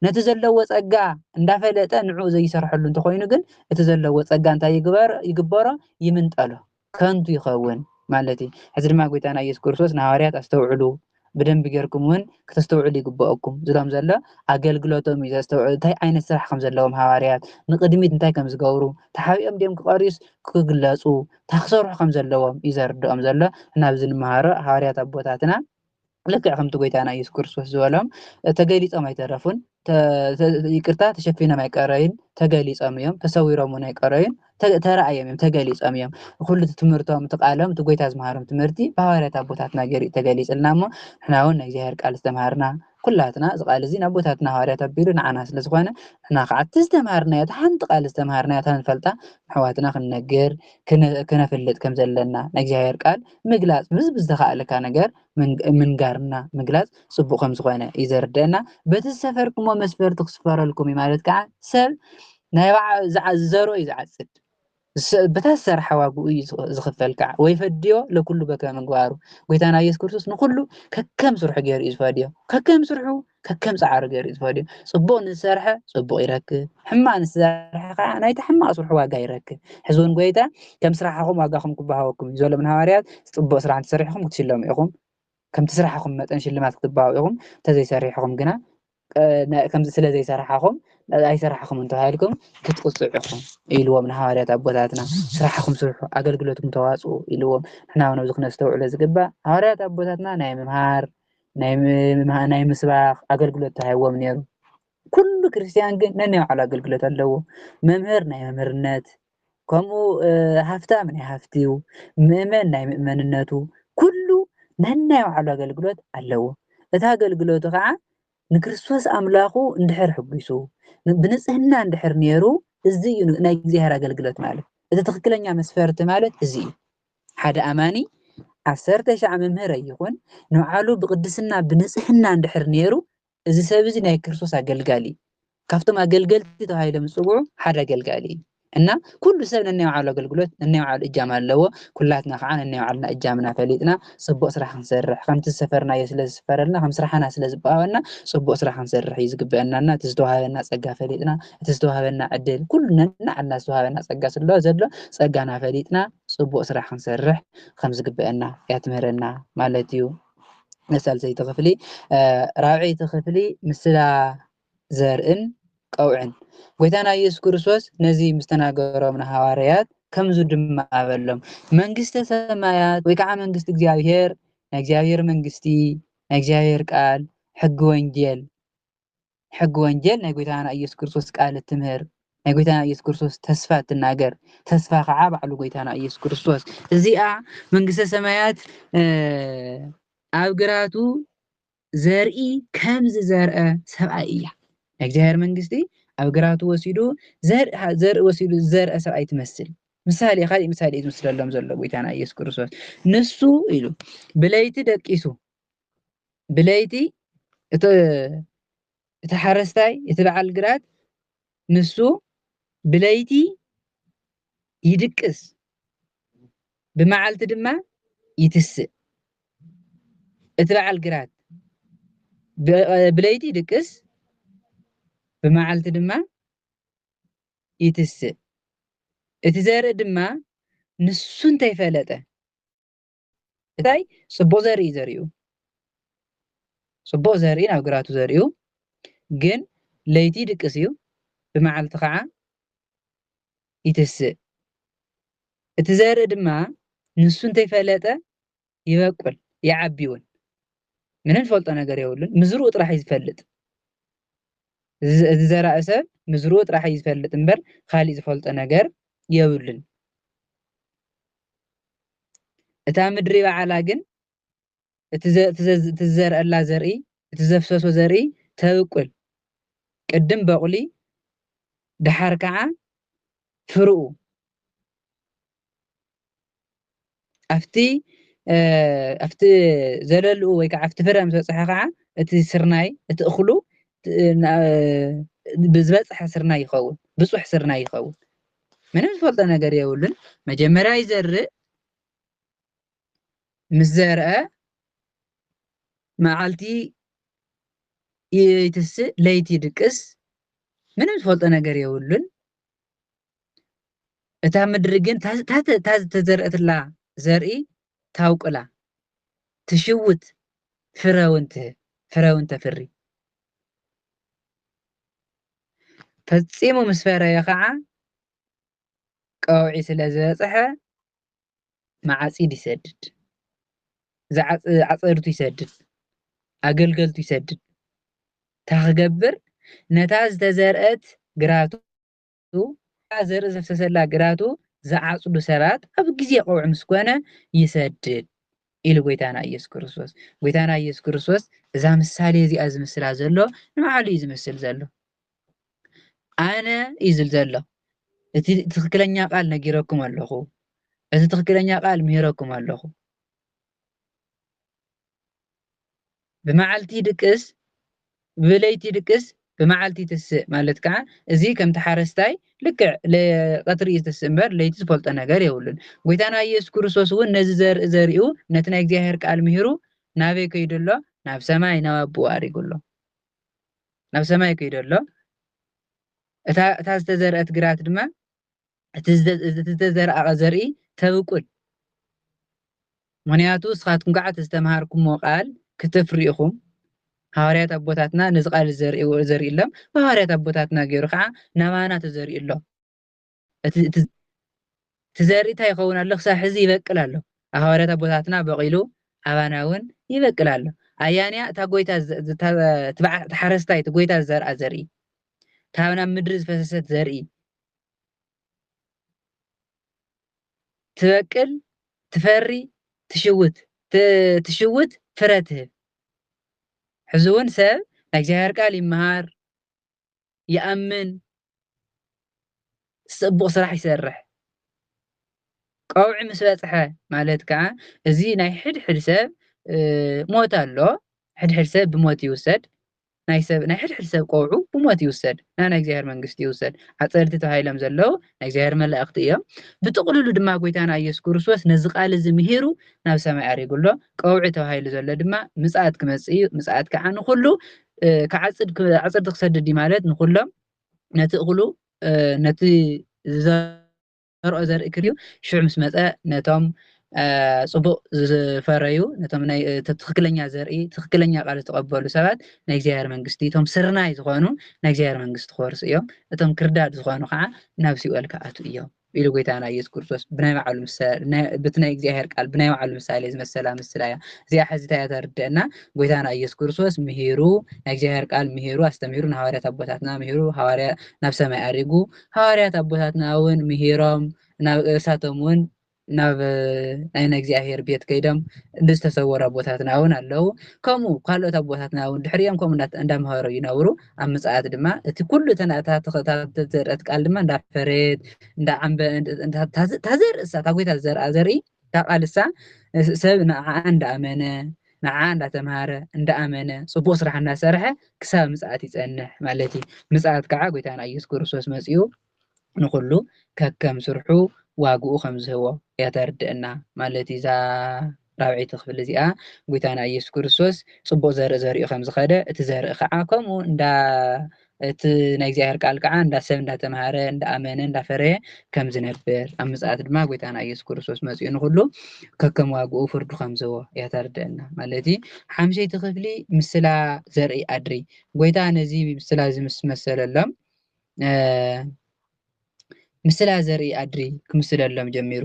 ነቲ ዘለዎ ጸጋ እንዳፈለጠ ንዕኡ ዘይሰርሐሉ እንተኾይኑ ግን እቲ ዘለዎ ጸጋ እንታይ ይግበር ይግበሮ? ይምንጠሎ፣ ከንቱ ይኸውን ማለት እዩ። ሕዚ ድማ ጎይታና ኢየሱስ ክርስቶስ ንሃዋርያት ኣስተውዕሉ፣ ብደንቢ ጌርኩም እውን ክተስተውዕሉ ይግበኣኩም ዝሎም ዘሎ ኣገልግሎቶም እዩ ዘስተውዕሉ። እንታይ ዓይነት ስራሕ ከም ዘለዎም ሃዋርያት ንቅድሚት እንታይ ከም ዝገብሩ፣ ተሓቢኦም ድዮም ክቐርዩስ ክግለጹ፣ እንታይ ክሰርሑ ከም ዘለዎም እዩ ዘርድኦም ዘሎ። እና ኣብዚ ንመሃሮ ሃዋርያት ኣቦታትና ልክዕ ከምቲ ጎይታና ኢየሱስ ክርስቶስ ዝበሎም ተገሊጾም ኣይተረፉን። ይቅርታ፣ ተሸፊኖም ኣይቀረዩን፣ ተገሊጾም እዮም። ተሰዊሮም እውን ኣይቀረዩን፣ ተረኣዮም እዮም፣ ተገሊጾም እዮም። ኩሉ እቲ ትምህርቶም፣ እቲ ቃሎም፣ እቲ ጎይታ ዝመሃሮም ትምህርቲ ብሃዋርያት ኣቦታትና ገይሩ ተገሊጽልና እሞ ንሕና እውን ናይ እግዚኣብሔር ቃል ዝተምሃርና ኩላትና፣ እዚ ቃል እዚ ንኣቦታትና ሃዋርያት ኣቢሉ ንዓና ስለ ዝኾነ ንሕና ከዓ እቲ ዝተምሃርናዮ፣ እቲ ሓንቲ ቃል ዝተምሃርናዮ፣ እታ ንፈልጣ ንኣሕዋትና ክንነግር፣ ክነፍልጥ ከም ዘለና ናይ እግዚኣብሔር ቃል ምግላጽ ብዝተኻእለካ ነገር ምንጋርና ምግላጽ ጽቡቕ ከም ዝኾነ እዩ ዘርድአና። በቲ ዝሰፈርኩሞ መስፈርቲ ክስፈረልኩም እዩ ማለት ከዓ ሰብ ናይ ዝዘርኦ እዩ ዝዓጽድ። በታ ዝሰርሐ ዋግኡ እዩ ዝኽፈል ከዓ። ወይ ፈድዮ ለኩሉ በከመ ምግባሩ። ጎይታና ኢየሱስ ክርስቶስ ንኩሉ ከከም ስርሑ ገይሩ እዩ ዝፈድዮ። ከከም ስርሑ፣ ከከም ጻዕሩ ገይሩ እዩ ዝፈድዮ። ጽቡቕ ንዝሰርሐ ጽቡቕ ይረክብ፣ ሕማቕ ንዝሰርሐ ከዓ ናይቲ ሕማቕ ስርሑ ዋጋ ይረክብ። ሕዚ እውን ጎይታ ከም ስራሕኹም ዋጋኹም ክበሃወኩም እዩ ዝበሎም ንሃዋርያት። ጽቡቕ ስራሕ እንተሰሪሕኹም ክትሽለሙ ኢኹም፣ ከምቲ ስራሕኹም መጠን ሽልማት ክትበሃው ኢኹም። እንተዘይሰሪሕኹም ግና ከምዚ ስለ ዘይሰራሕኹም ኣይሰራሕኹም እንተባሂልኩም ክትቅፅዑ ኢኹም ኢልዎም ንሃዋርያት ኣቦታትና። ስራሕኹም ስርሑ፣ ኣገልግሎትኩም ተዋፅኡ ኢልዎም። ንሕና እውን ኣብዚ ክነስተውዕሎ ዝግባእ ሃዋርያት ኣቦታትና ናይ ምምሃር ናይ ምስባኽ ኣገልግሎት ተዋሂብዎም ነይሩ። ኩሉ ክርስትያን ግን ነናይ ባዕሉ ኣገልግሎት ኣለዎ። መምህር ናይ መምህርነት፣ ከምኡ ሃፍታም ናይ ሃፍቲው፣ ምእመን ናይ ምእመንነቱ፣ ኩሉ ነናይ ባዕሉ ኣገልግሎት ኣለዎ። እቲ ኣገልግሎቱ ከዓ ንክርስቶስ ኣምላኹ እንድሕር ሕጒሱ፣ ብንጽህና እንድሕር ነይሩ፣ እዚ እዩ ናይ እግዚኣብሔር ኣገልግሎት ማለት። እቲ ትኽክለኛ መስፈርቲ ማለት እዚ እዩ። ሓደ ኣማኒ ዓሰርተ ሻዕ መምህር ኣይኹን፣ ንባዕሉ ብቅድስና ብንጽህና እንድሕር ነይሩ፣ እዚ ሰብ እዚ ናይ ክርስቶስ ኣገልጋሊ እዩ። ካብቶም ኣገልገልቲ ተባሂሎም ዝጽውዑ ሓደ ኣገልጋሊ እዩ። እና ኩሉ ሰብ ነናይ ባዕሉ ኣገልግሎት፣ ነናይ ባዕሉ እጃም ኣለዎ። ኩላትና ከዓ ነናይ ባዕልና እጃምና ፈሊጥና ጽቡቕ ስራሕ ክንሰርሕ፣ ከምቲ ዝሰፈርናዮ ስለ ዝስፈረልና፣ ከም ስራሕና ስለ ዝበሃወና ጽቡቕ ስራሕ ክንሰርሕ እዩ ዝግበአና። እና እቲ ዝተዋሃበና ጸጋ ፈሊጥና፣ እቲ ዝተዋሃበና ዕድል፣ ኩሉ ነናዓልና ዝተዋሃበና ጸጋ ስለ ዘሎ ጸጋና ፈሊጥና ጽቡቕ ስራሕ ክንሰርሕ ከም ዝግበአና እያ ትምህረና ማለት እዩ። ሳልሰይቲ ክፍሊ። ራብዐይቲ ክፍሊ ምስላ ዘርእን ቀውዕን። ጎይታና ኢየሱስ ክርስቶስ ነዚ ምስ ተናገሮም ንሃዋርያት ከምዚ ድማ በሎም፣ መንግስተ ሰማያት ወይ ከዓ መንግስቲ እግዚኣብሔር፣ ናይ እግዚኣብሔር መንግስቲ፣ ናይ እግዚኣብሔር ቃል፣ ሕጊ ወንጌል፣ ሕጊ ወንጌል ናይ ጎይታና ኢየሱስ ክርስቶስ ቃል እትምህር፣ ናይ ጎይታና ኢየሱስ ክርስቶስ ተስፋ እትናገር፣ ተስፋ ከዓ ባዕሉ ጎይታና ኢየሱስ ክርስቶስ። እዚኣ መንግስተ ሰማያት ኣብ ግራቱ ዘርኢ ከም ዝዘርአ ሰብኣይ እያ። ናይ እግዚኣብሔር መንግስቲ ኣብ ግራቱ ወሲዱ ዘርኢ ወሲዱ ዝዘርአ ሰብኣይ ትመስል። ምሳሌ፣ ካሊእ ምሳሌ እዩ ዝምስለሎም ዘሎ ጎይታና ኢየሱስ ክርስቶስ። ንሱ ኢሉ ብለይቲ ደቂሱ፣ ብለይቲ እቲ ሓረስታይ፣ እቲ በዓል ግራት ንሱ ብለይቲ ይድቅስ፣ ብመዓልቲ ድማ ይትስእ። እቲ በዓል ግራት ብለይቲ ይድቅስ፣ ብመዓልቲ ድማ ይትስእ። እቲ ዘርኢ ድማ ንሱ እንተይፈለጠ፣ እንታይ ጽቡቕ ዘርኢ እዩ ዘሪኡ። ጽቡቕ ዘርኢ ናብ ግራቱ ዘሪኡ፣ ግን ለይቲ ይድቅስ እዩ፣ ብመዓልቲ ኸዓ ይትስእ። እቲ ዘርኢ ድማ ንሱ እንተይፈለጠ ይበቁል፣ ይዓቢ እውን። ምንም ዝፈልጦ ነገር የብሉን፣ ምዝርኡ ጥራሕ እዩ ዝፈልጥ። እዚ ዘራእ ሰብ ምዝርኡ ጥራሕ እዩ ዝፈልጥ እምበር፣ ካሊእ ዝፈልጦ ነገር የብሉን። እታ ምድሪ ባዕላ ግን እቲ ዝዘርአላ ዘርኢ፣ እቲ ዘፍሰሶ ዘርኢ ተብቁል። ቅድም በቑሊ፣ ደሓር ከዓ ፍርኡ። ኣብቲ ኣብቲ ዘለልኡ ወይ ከዓ ኣብቲ ፍረ ምስ በፅሐ ከዓ እቲ ስርናይ፣ እቲ እኽሉ ዝበፅሐ ስርናይ ይኸውን፣ ብፁሕ ስርናይ ይኸውን። ምንም ዝፈልጦ ነገር የብሉን። መጀመርያ ይዘርእ፣ ምስ ዘርአ መዓልቲ ይትስእ፣ ለይቲ ይድቅስ፣ ምንም ዝፈልጦ ነገር የብሉን። እታ ምድሪ ግን እታ ዝተዘርአትላ ዘርኢ ታውቅላ፣ ትሽውት፣ ፍረ እውን ትህብ፣ ፍረ እውን ተፍሪ። ፈጺሙ ምስ ፈረየ ከዓ ቀውዒ ስለ ዝበፅሐ መዓፂድ ይሰድድ፣ ዓፀድቱ ይሰድድ፣ ኣገልገልቱ ይሰድድ። እንታይ ክገብር? ነታ ዝተዘርአት ግራቱ፣ ዘርኢ ዘፍሰሰላ ግራቱ ዝዓፅዱ ሰባት ኣብ ግዜ ቀውዒ ምስ ኮነ ይሰድድ ኢሉ ጎይታና ኢየሱስ ክርስቶስ። ጎይታና ኢየሱስ ክርስቶስ እዛ ምሳሌ እዚኣ ዝምስላ ዘሎ ንባዕሉ እዩ ዝምስል ዘሎ። ኣነ እዩ ዝብል ዘሎ። እቲ ትኽክለኛ ቃል ነጊረኩም ኣለኹ። እቲ ትኽክለኛ ቃል ምሂረኩም ኣለኹ። ብመዓልቲ ድቅስ፣ ብለይቲ ድቅስ፣ ብመዓልቲ ትስእ ማለት ከዓ እዚ ከምቲ ሓረስታይ ልክዕ ቀትሪ እዩ ዝትስእ እምበር ለይቲ ዝፈልጦ ነገር የብሉን። ጎይታና ኢየሱስ ክርስቶስ እውን ነዚ ዘርኢ ዘሪኡ ነቲ ናይ እግዚኣብሔር ቃል ምሂሩ ናበይ ከይዱ ኣሎ? ናብ ሰማይ ናብ ኣቦኡ ኣሪጉ ኣሎ። ናብ ሰማይ ከይዱ ኣሎ። እታ ዝተዘርአት ግራት ድማ እቲ ዝተዘርኣ ዘርኢ ተብቁል። ምኽንያቱ ንስኻትኩም ከዓ እቲ ዝተምሃርኩሞ ቃል ክተፍርዩ ኢኹም። ሃዋርያት ኣቦታትና ነዚ ቃል ዘርእዎም ብሃዋርያት ኣቦታትና ገይሩ ከዓ ናባና ተዘሪኡ ኣሎ። እቲ ዘርኢ እንታይ ይኸውን ኣሎ? ክሳብ ሕዚ ይበቅል ኣሎ። ኣብ ሃዋርያት ኣቦታትና በቒሉ ኣባና እውን ይበቅል ኣሎ። ኣያንያ እታ ጎይታ፣ እቲ ሓረስታይ እቲ ጎይታ ዝዘርኣ ዘርኢ፣ እታ ናብ ምድሪ ዝፈሰሰት ዘርኢ ትበቅል፣ ትፈሪ፣ ትሽውት፣ ትሽውት፣ ፍረ ትህብ። ሕዚ እውን ሰብ ናይ እግዚኣብሔር ቃል ይመሃር፣ ይኣምን፣ ጽቡቕ ስራሕ ይሰርሕ። ቀውዒ ምስ በጽሐ ማለት ከዓ እዚ ናይ ሕድሕድ ሰብ ሞት ኣሎ። ሕድሕድ ሰብ ብሞት ይውሰድ። ናይ ሰብ ናይ ሕድሕድ ሰብ ቆውዑ ብሞት ይውሰድ፣ ናብ ናይ እግዚኣብሔር መንግስቲ ይውሰድ። ዓጸድቲ ተባሂሎም ዘለዉ ናይ እግዚኣብሔር መላእኽቲ እዮም። ብጥቕልሉ ድማ ጎይታና ኢየሱስ ክርስቶስ ነዚ ቃል እዚ ምሂሩ ናብ ሰማይ ኣሪጉ ኣሎ። ቀውዒ ተባሂሉ ዘሎ ድማ ምጽኣት ክመጽእ እዩ። ምጽኣት ከዓ ንኹሉ ክዓጽድ ዓጸድቲ ክሰድድ እዩ ማለት ንኹሎም ነቲ እኽሉ ነቲ ዘርኦ ዘርኢ ክድዩ ሽዑ ምስ መጸ ነቶም ጽቡቕ ዝፈረዩ ነቶም ናይ ትኽክለኛ ዘርኢ ትኽክለኛ ቃል ዝተቐበሉ ሰባት ናይ እግዚኣብሔር መንግስቲ እቶም ስርናይ ዝኾኑ ናይ እግዚኣብሔር መንግስቲ ክወርሱ እዮም። እቶም ክርዳድ ዝኾኑ ከዓ ናብ ሲኦል ክኣቱ እዮም ኢሉ ጎይታና ኢየሱስ ክርስቶስ ብናይ ባዕሉ ምሳሌ ብቲ ናይ እግዚኣብሔር ቃል ብናይ ባዕሉ ምሳሌ ዝመሰላ ምስላ እያ። እዚኣ ሕዚ እንታይ እያ ተርድአና? ጎይታና ኢየሱስ ክርስቶስ ምሂሩ ናይ እግዚኣብሔር ቃል ምሂሩ ኣስተምሂሩ ንሃዋርያት ኣቦታትና ምሂሩ ሃዋርያ ናብ ሰማይ ኣሪጉ ሃዋርያት ኣቦታትና እውን ምሂሮም ናብ እሳቶም እውን ናብ ናይ እግዚኣብሔር ቤት ከይዶም ዝተሰወሩ ኣቦታትና እውን ኣለዉ። ከምኡ ካልኦት ኣቦታትና እውን ድሕሪኦም ከምኡ እንዳምሃሩ ይነብሩ። ኣብ ምጽኣት ድማ እቲ ኩሉ ተናእታ ተኸታተል ዘርአት ቃል ድማ እንዳፈረየት እንዳዓንበ ታዘርእሳ ታጎይታ ዘርኣ ዘርኢ እታ ቃልሳ ሰብ ንዓኣ እንዳኣመነ ንዓኣ እንዳተምሃረ እንዳኣመነ ጽቡቕ ስራሕ እንዳሰርሐ ክሳብ ምጽኣት ይጸንሕ ማለት እዩ። ምጽኣት ከዓ ጎይታና ኢየሱስ ክርስቶስ መጺኡ ንኹሉ ከከም ስርሑ ዋግኡ ከም ዝህቦ እያ ተርድእና ማለት እዩ። እዛ ራብዐይቲ ክፍሊ እዚኣ ጎይታና ኢየሱስ ክርስቶስ ጽቡቕ ዘርኢ ዘሪኡ ከም ዝኸደ እቲ ዘርኢ ከዓ ከምኡ እንዳ እቲ ናይ እግዚኣብሔር ቃል ከዓ እንዳ ሰብ እንዳተምሃረ እንዳኣመነ እንዳፈረየ ከም ዝነብር ኣብ ምጽኣት ድማ ጎይታና ኢየሱስ ክርስቶስ መጺኡ ንኹሉ ከከም ዋግኡ ፍርዱ ከም ዝህቦ እያ ተርድእና ማለት እዩ። ሓምሸይቲ ክፍሊ ምስላ ዘርኢ ኣድሪ ጎይታ ነዚ ምስላ እዚ ምስ መሰለሎም ምስላ ዘርኢ ኣድሪ ክምስለሎም ጀሚሩ።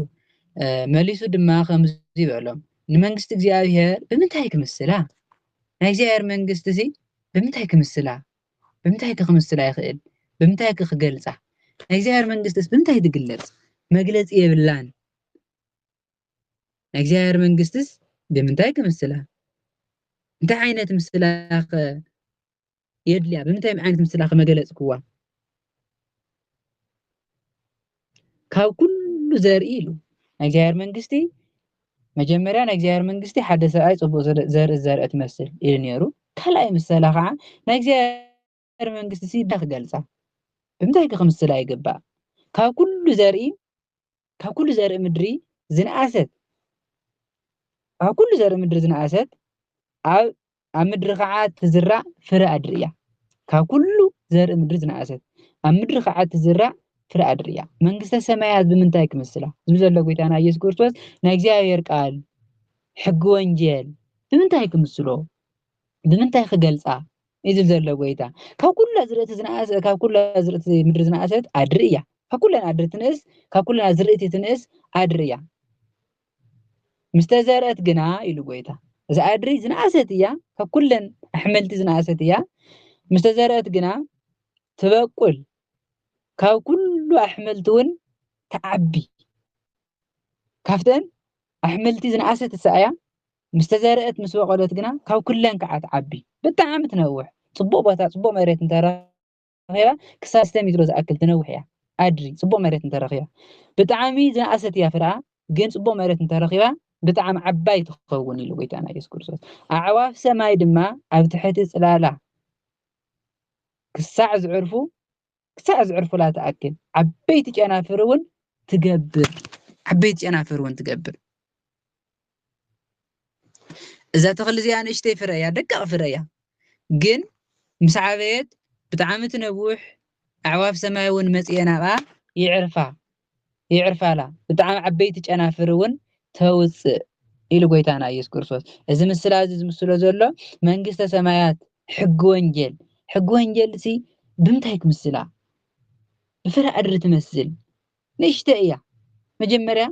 መሊሱ ድማ ከምዚ ይበሎም፣ ንመንግስቲ እግዚኣብሔር ብምንታይ ክምስላ? ናይ እግዚኣብሔር መንግስቲ እዚ ብምንታይ ክምስላ? ብምንታይ ከ ክምስላ ይኽእል? ብምንታይ ከ ክገልጻ? ናይ እግዚኣብሔር መንግስትስ ብምንታይ ትግለጽ? መግለጺ የብላን። ናይ እግዚኣብሔር መንግስትስ ብምንታይ ክምስላ? እንታይ ዓይነት ምስላ ከ የድልያ? ብምንታይ ዓይነት ምስላ ከ መገለጽክዋ? ካብ ኩሉ ዘርኢ ኢሉ። ናይ እግዚኣብሔር መንግስቲ፣ መጀመርያ ናይ እግዚኣብሔር መንግስቲ ሓደ ሰብኣይ ጽቡቕ ዘር-፣ ዘርኢ ዘርእ ትመስል ኢሉ ነይሩ። ካልኣይ ምሰላ ከዓ ናይ እግዚኣብሔር መንግስቲ ሲ እንታይ ክገልጻ? ብምንታይ ከ ክምስላ ይግባእ? ካብ ኩሉ ዘርኢ፣ ካብ ኩሉ ዘርኢ ምድሪ ዝነኣሰት፣ ካብ ኩሉ ዘርኢ ምድሪ ዝነኣሰት፣ ኣብ፣ ኣብ ምድሪ ከዓ ትዝራእ ፍረ ኣድሪ እያ። ካብ ኩሉ ዘርኢ ምድሪ ዝነኣሰት፣ ኣብ ምድሪ ከዓ ትዝራእ ፍረ ኣድሪ እያ። መንግስተ ሰማያት ብምንታይ ክምስላ? ዝብል ዘሎ ጎይታና ኢየሱስ ክርስቶስ ናይ እግዚኣብሔር ቃል፣ ሕጊ ወንጌል ብምንታይ ክምስሎ? ብምንታይ ክገልጻ? እዩ ዝብል ዘሎ ጎይታ። ካብ ኩሉ ኣዝርእቲ ዝነኣሰ-፣ ካብ ኩሉ ኣዝርእቲ ምድሪ ዝነኣሰት ኣድሪ እያ። ካብ ኩለን ኣድሪ ትንእስ፣ ካብ ኩለን ኣዝርእቲ ትንእስ ኣድሪ እያ። ምስ ተዘርአት ግና ኢሉ ጎይታ፣ እዛ ኣድሪ ዝነኣሰት እያ፣ ካብ ኩለን ኣሕምልቲ ዝነኣሰት እያ። ምስ ተዘርአት ግና ትበቁል፣ ካብ ኩሉ ኣሕምልቲ እውን ትዓቢ። ካብተን ኣሕምልቲ ዝነኣሰት እሳ እያ፣ ምስ ተዘርአት ምስ በቆለት ግና ካብ ኩለን ከዓ ትዓቢ። ብጣዕሚ ትነውሕ። ጽቡቕ ቦታ፣ ጽቡቕ መሬት እንተረኺባ ክሳብ ሽተ ሜትሮ ዝኣክል ትነውሕ እያ። ኣድሪ ጽቡቕ መሬት እንተረኺባ። ብጣዕሚ ዝነኣሰት እያ ፍረኣ፣ ግን ጽቡቕ መሬት እንተረኺባ ብጣዕሚ ዓባይ ትኸውን ኢሉ ጎይታና ኢየሱስ ክርስቶስ። ኣዕዋፍ ሰማይ ድማ ኣብ ትሕቲ ጽላላ ክሳዕ ዝዕርፉ፣ ክሳዕ ዝዕርፉላ ትኣክል ዓበይቲ ጨናፍር እውን ትገብር። ዓበይቲ ጨናፍር እውን ትገብር። እዛ ተኽሊ እዚኣ ንእሽተይ ፍረ እያ፣ ደቃቕ ፍረ እያ። ግን ምስ ዓበየት ብጣዕሚ ትነውሕ፣ ኣዕዋፍ ሰማይ እውን መጽየን ኣብኣ ይዕርፋ፣ ይዕርፋላ። ብጣዕሚ ዓበይቲ ጨናፍር እውን ተውጽእ ኢሉ ጎይታና ኢየሱስ ክርስቶስ። እዚ ምስላ እዚ ዝምስሎ ዘሎ መንግስተ ሰማያት፣ ሕጊ ወንጌል፣ ሕጊ ወንጌል ሲ ብምንታይ ክምስላ? ብፍረ ኣድሪ ትመስል። ንእሽተይ እያ። መጀመርያ፣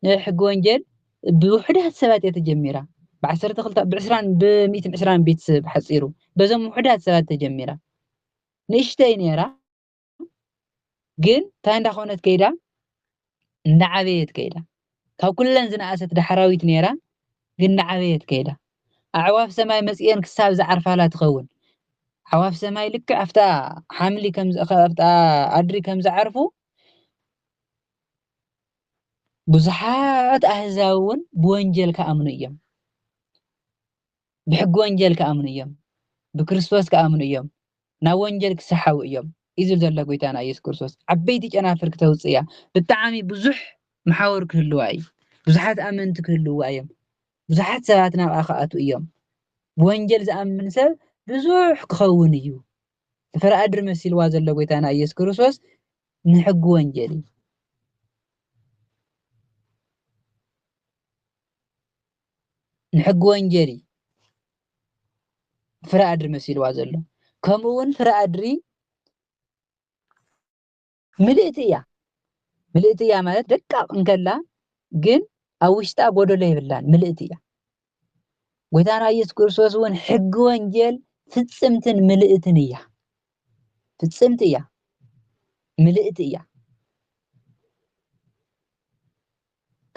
እ፣ ሕጊ ወንጌል ብውሑዳት ሰባት እያ ተጀሚራ። ብዓሰርተ ክልተ፣ ብዕስራን፣ ብሚእትን ዕስራን ቤተሰብ ሓጺሩ። በዞም ውሑዳት ሰባት ተጀሚራ። ንእሽተይ ነይራ፣ ግን እንታይ እንዳኾነት ከይዳ? እንዳዓበየት ከይዳ። ካብ ኩለን ዝነኣሰት ዳሕራዊት ነይራ፣ ግን እንዳዓበየት ከይዳ። ኣዕዋፍ ሰማይ መጽየን ክሳብ ዝዓርፋላ ትኸውን። ኣዕዋፍ ሰማይ ልክዕ ኣብታ ሓምሊ ከም ዝ-፣ ኣብታ ኣድሪ ከም ዝዓርፉ፣ ብዙሓት ኣህዛብ እውን ብወንጌል ክኣምኑ እዮም። ብሕጊ ወንጌል ክኣምኑ እዮም። ብክርስቶስ ክኣምኑ እዮም። ናብ ወንጌል ክሰሓቡ እዮም። እዩ ዝብል ዘሎ ጎይታና ኢየሱስ ክርስቶስ። ዓበይቲ ጨናፍር ክተውጽእ እያ። ብጣዕሚ ብዙሕ መሓውር ክህልዋ እዩ። ብዙሓት ኣመንቲ ክህልዋ እዮም። ብዙሓት ሰባት ናብኣ ክኣትዉ እዮም። ብወንጌል ዝኣምን ሰብ ብዙሕ ክኸውን እዩ። ፍረ ኣድሪ መሲልዋ ዘሎ ጎይታና ኢየሱስ ክርስቶስ ንሕጊ ወንጌል እዩ። ንሕጊ ወንጌል እዩ ፍረ ኣድሪ መሲልዋ ዘሎ። ከምኡ እውን ፍረ ኣድሪ ምልእቲ እያ። ምልእቲ እያ ማለት ደቃቕ እንከላ ግን ኣብ ውሽጣ ጎደሎ የብላን፣ ምልእቲ እያ። ጎይታና ኢየሱስ ክርስቶስ እውን ሕጊ ወንጌል ፍጽምትን ምልእትን እያ። ፍጽምቲ እያ፣ ምልእቲ እያ።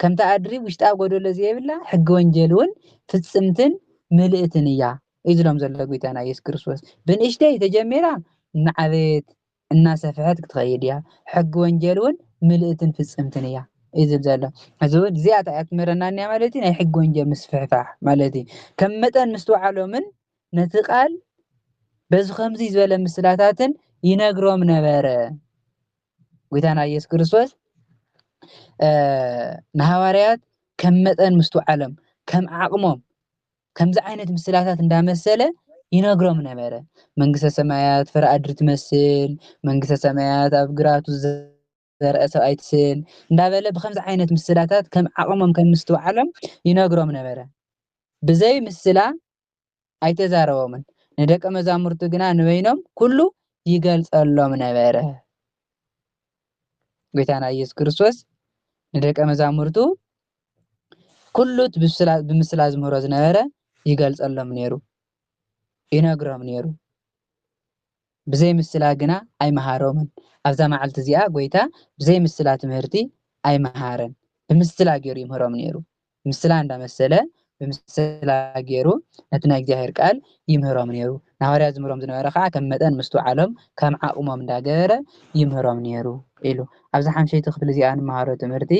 ከምታ ኣድሪ ውሽጣ ጎደሎ ዘየብላ ሕጊ ወንጌል እውን ፍጽምትን ምልእትን እያ እዩ ዝሎም ዘሎ ጎይታና ኢየሱስ ክርስቶስ። ብንእሽተይ ተጀሚራ እናዓበየት እናሰፍሐት ክትኸይድ እያ። ሕጊ ወንጌል እውን ምልእትን ፍጽምትን እያ እዩ ዝብል ዘሎ። እዚ እውን እዚኣ እታ እያ ትምህረና እኒኣ ማለት እዩ፣ ናይ ሕጊ ወንጌል ምስፍሕፋሕ ማለት እዩ። ከም መጠን ምስትውዓሎምን ነቲ ቃል በዚ ከምዚ ዝበለ ምስላታትን ይነግሮም ነበረ። ጎይታና ኢየሱስ ክርስቶስ፣ እ፣ ንሃዋርያት ከም መጠን ምስትውዓሎም፣ ከም ዓቕሞም፣ ከምዚ ዓይነት ምስላታት እንዳመሰለ ይነግሮም ነበረ። መንግስተ ሰማያት ፍረ ኣድሪ ትመስል፣ መንግስተ ሰማያት ኣብ ግራቱ ዘርአ ሰብኣይ ትመስል እንዳበለ ብከምዚ ዓይነት ምስላታት ከም ዓቕሞም ከም ምስትውዓሎም ይነግሮም ነበረ። ብዘይ ምስላ ኣይተዛረቦምን። ንደቀ መዛሙርቱ ግና ንበይኖም ኩሉ ይገልጸሎም ነበረ። ጎይታና ኢየሱስ ክርስቶስ ንደቀ መዛሙርቱ ኩሉ እቲ ብምስላ፣ ብምስላ ዝምህሮ ዝነበረ ይገልጸሎም ነይሩ፣ ይነግሮም ነይሩ። ብዘይ ምስላ ግና ኣይመሃሮምን። ኣብዛ መዓልቲ እዚኣ ጎይታ ብዘይ ምስላ ትምህርቲ ኣይመሃረን። ብምስላ ገይሩ ይምህሮም ነይሩ። ምስላ እንዳመሰለ ብምስላ ገይሩ ነቲ ናይ እግዚኣብሔር ቃል ይምህሮም ነይሩ። ንሃዋርያት ዝምህሮም ዝነበረ ከዓ ከም መጠን ምስትውዓሎም ከም ዓቕሞም እንዳገበረ ይምህሮም ነይሩ ኢሉ። ኣብዛ ሓምሸይቲ ክፍሊ እዚኣ ንመሃሮ ትምህርቲ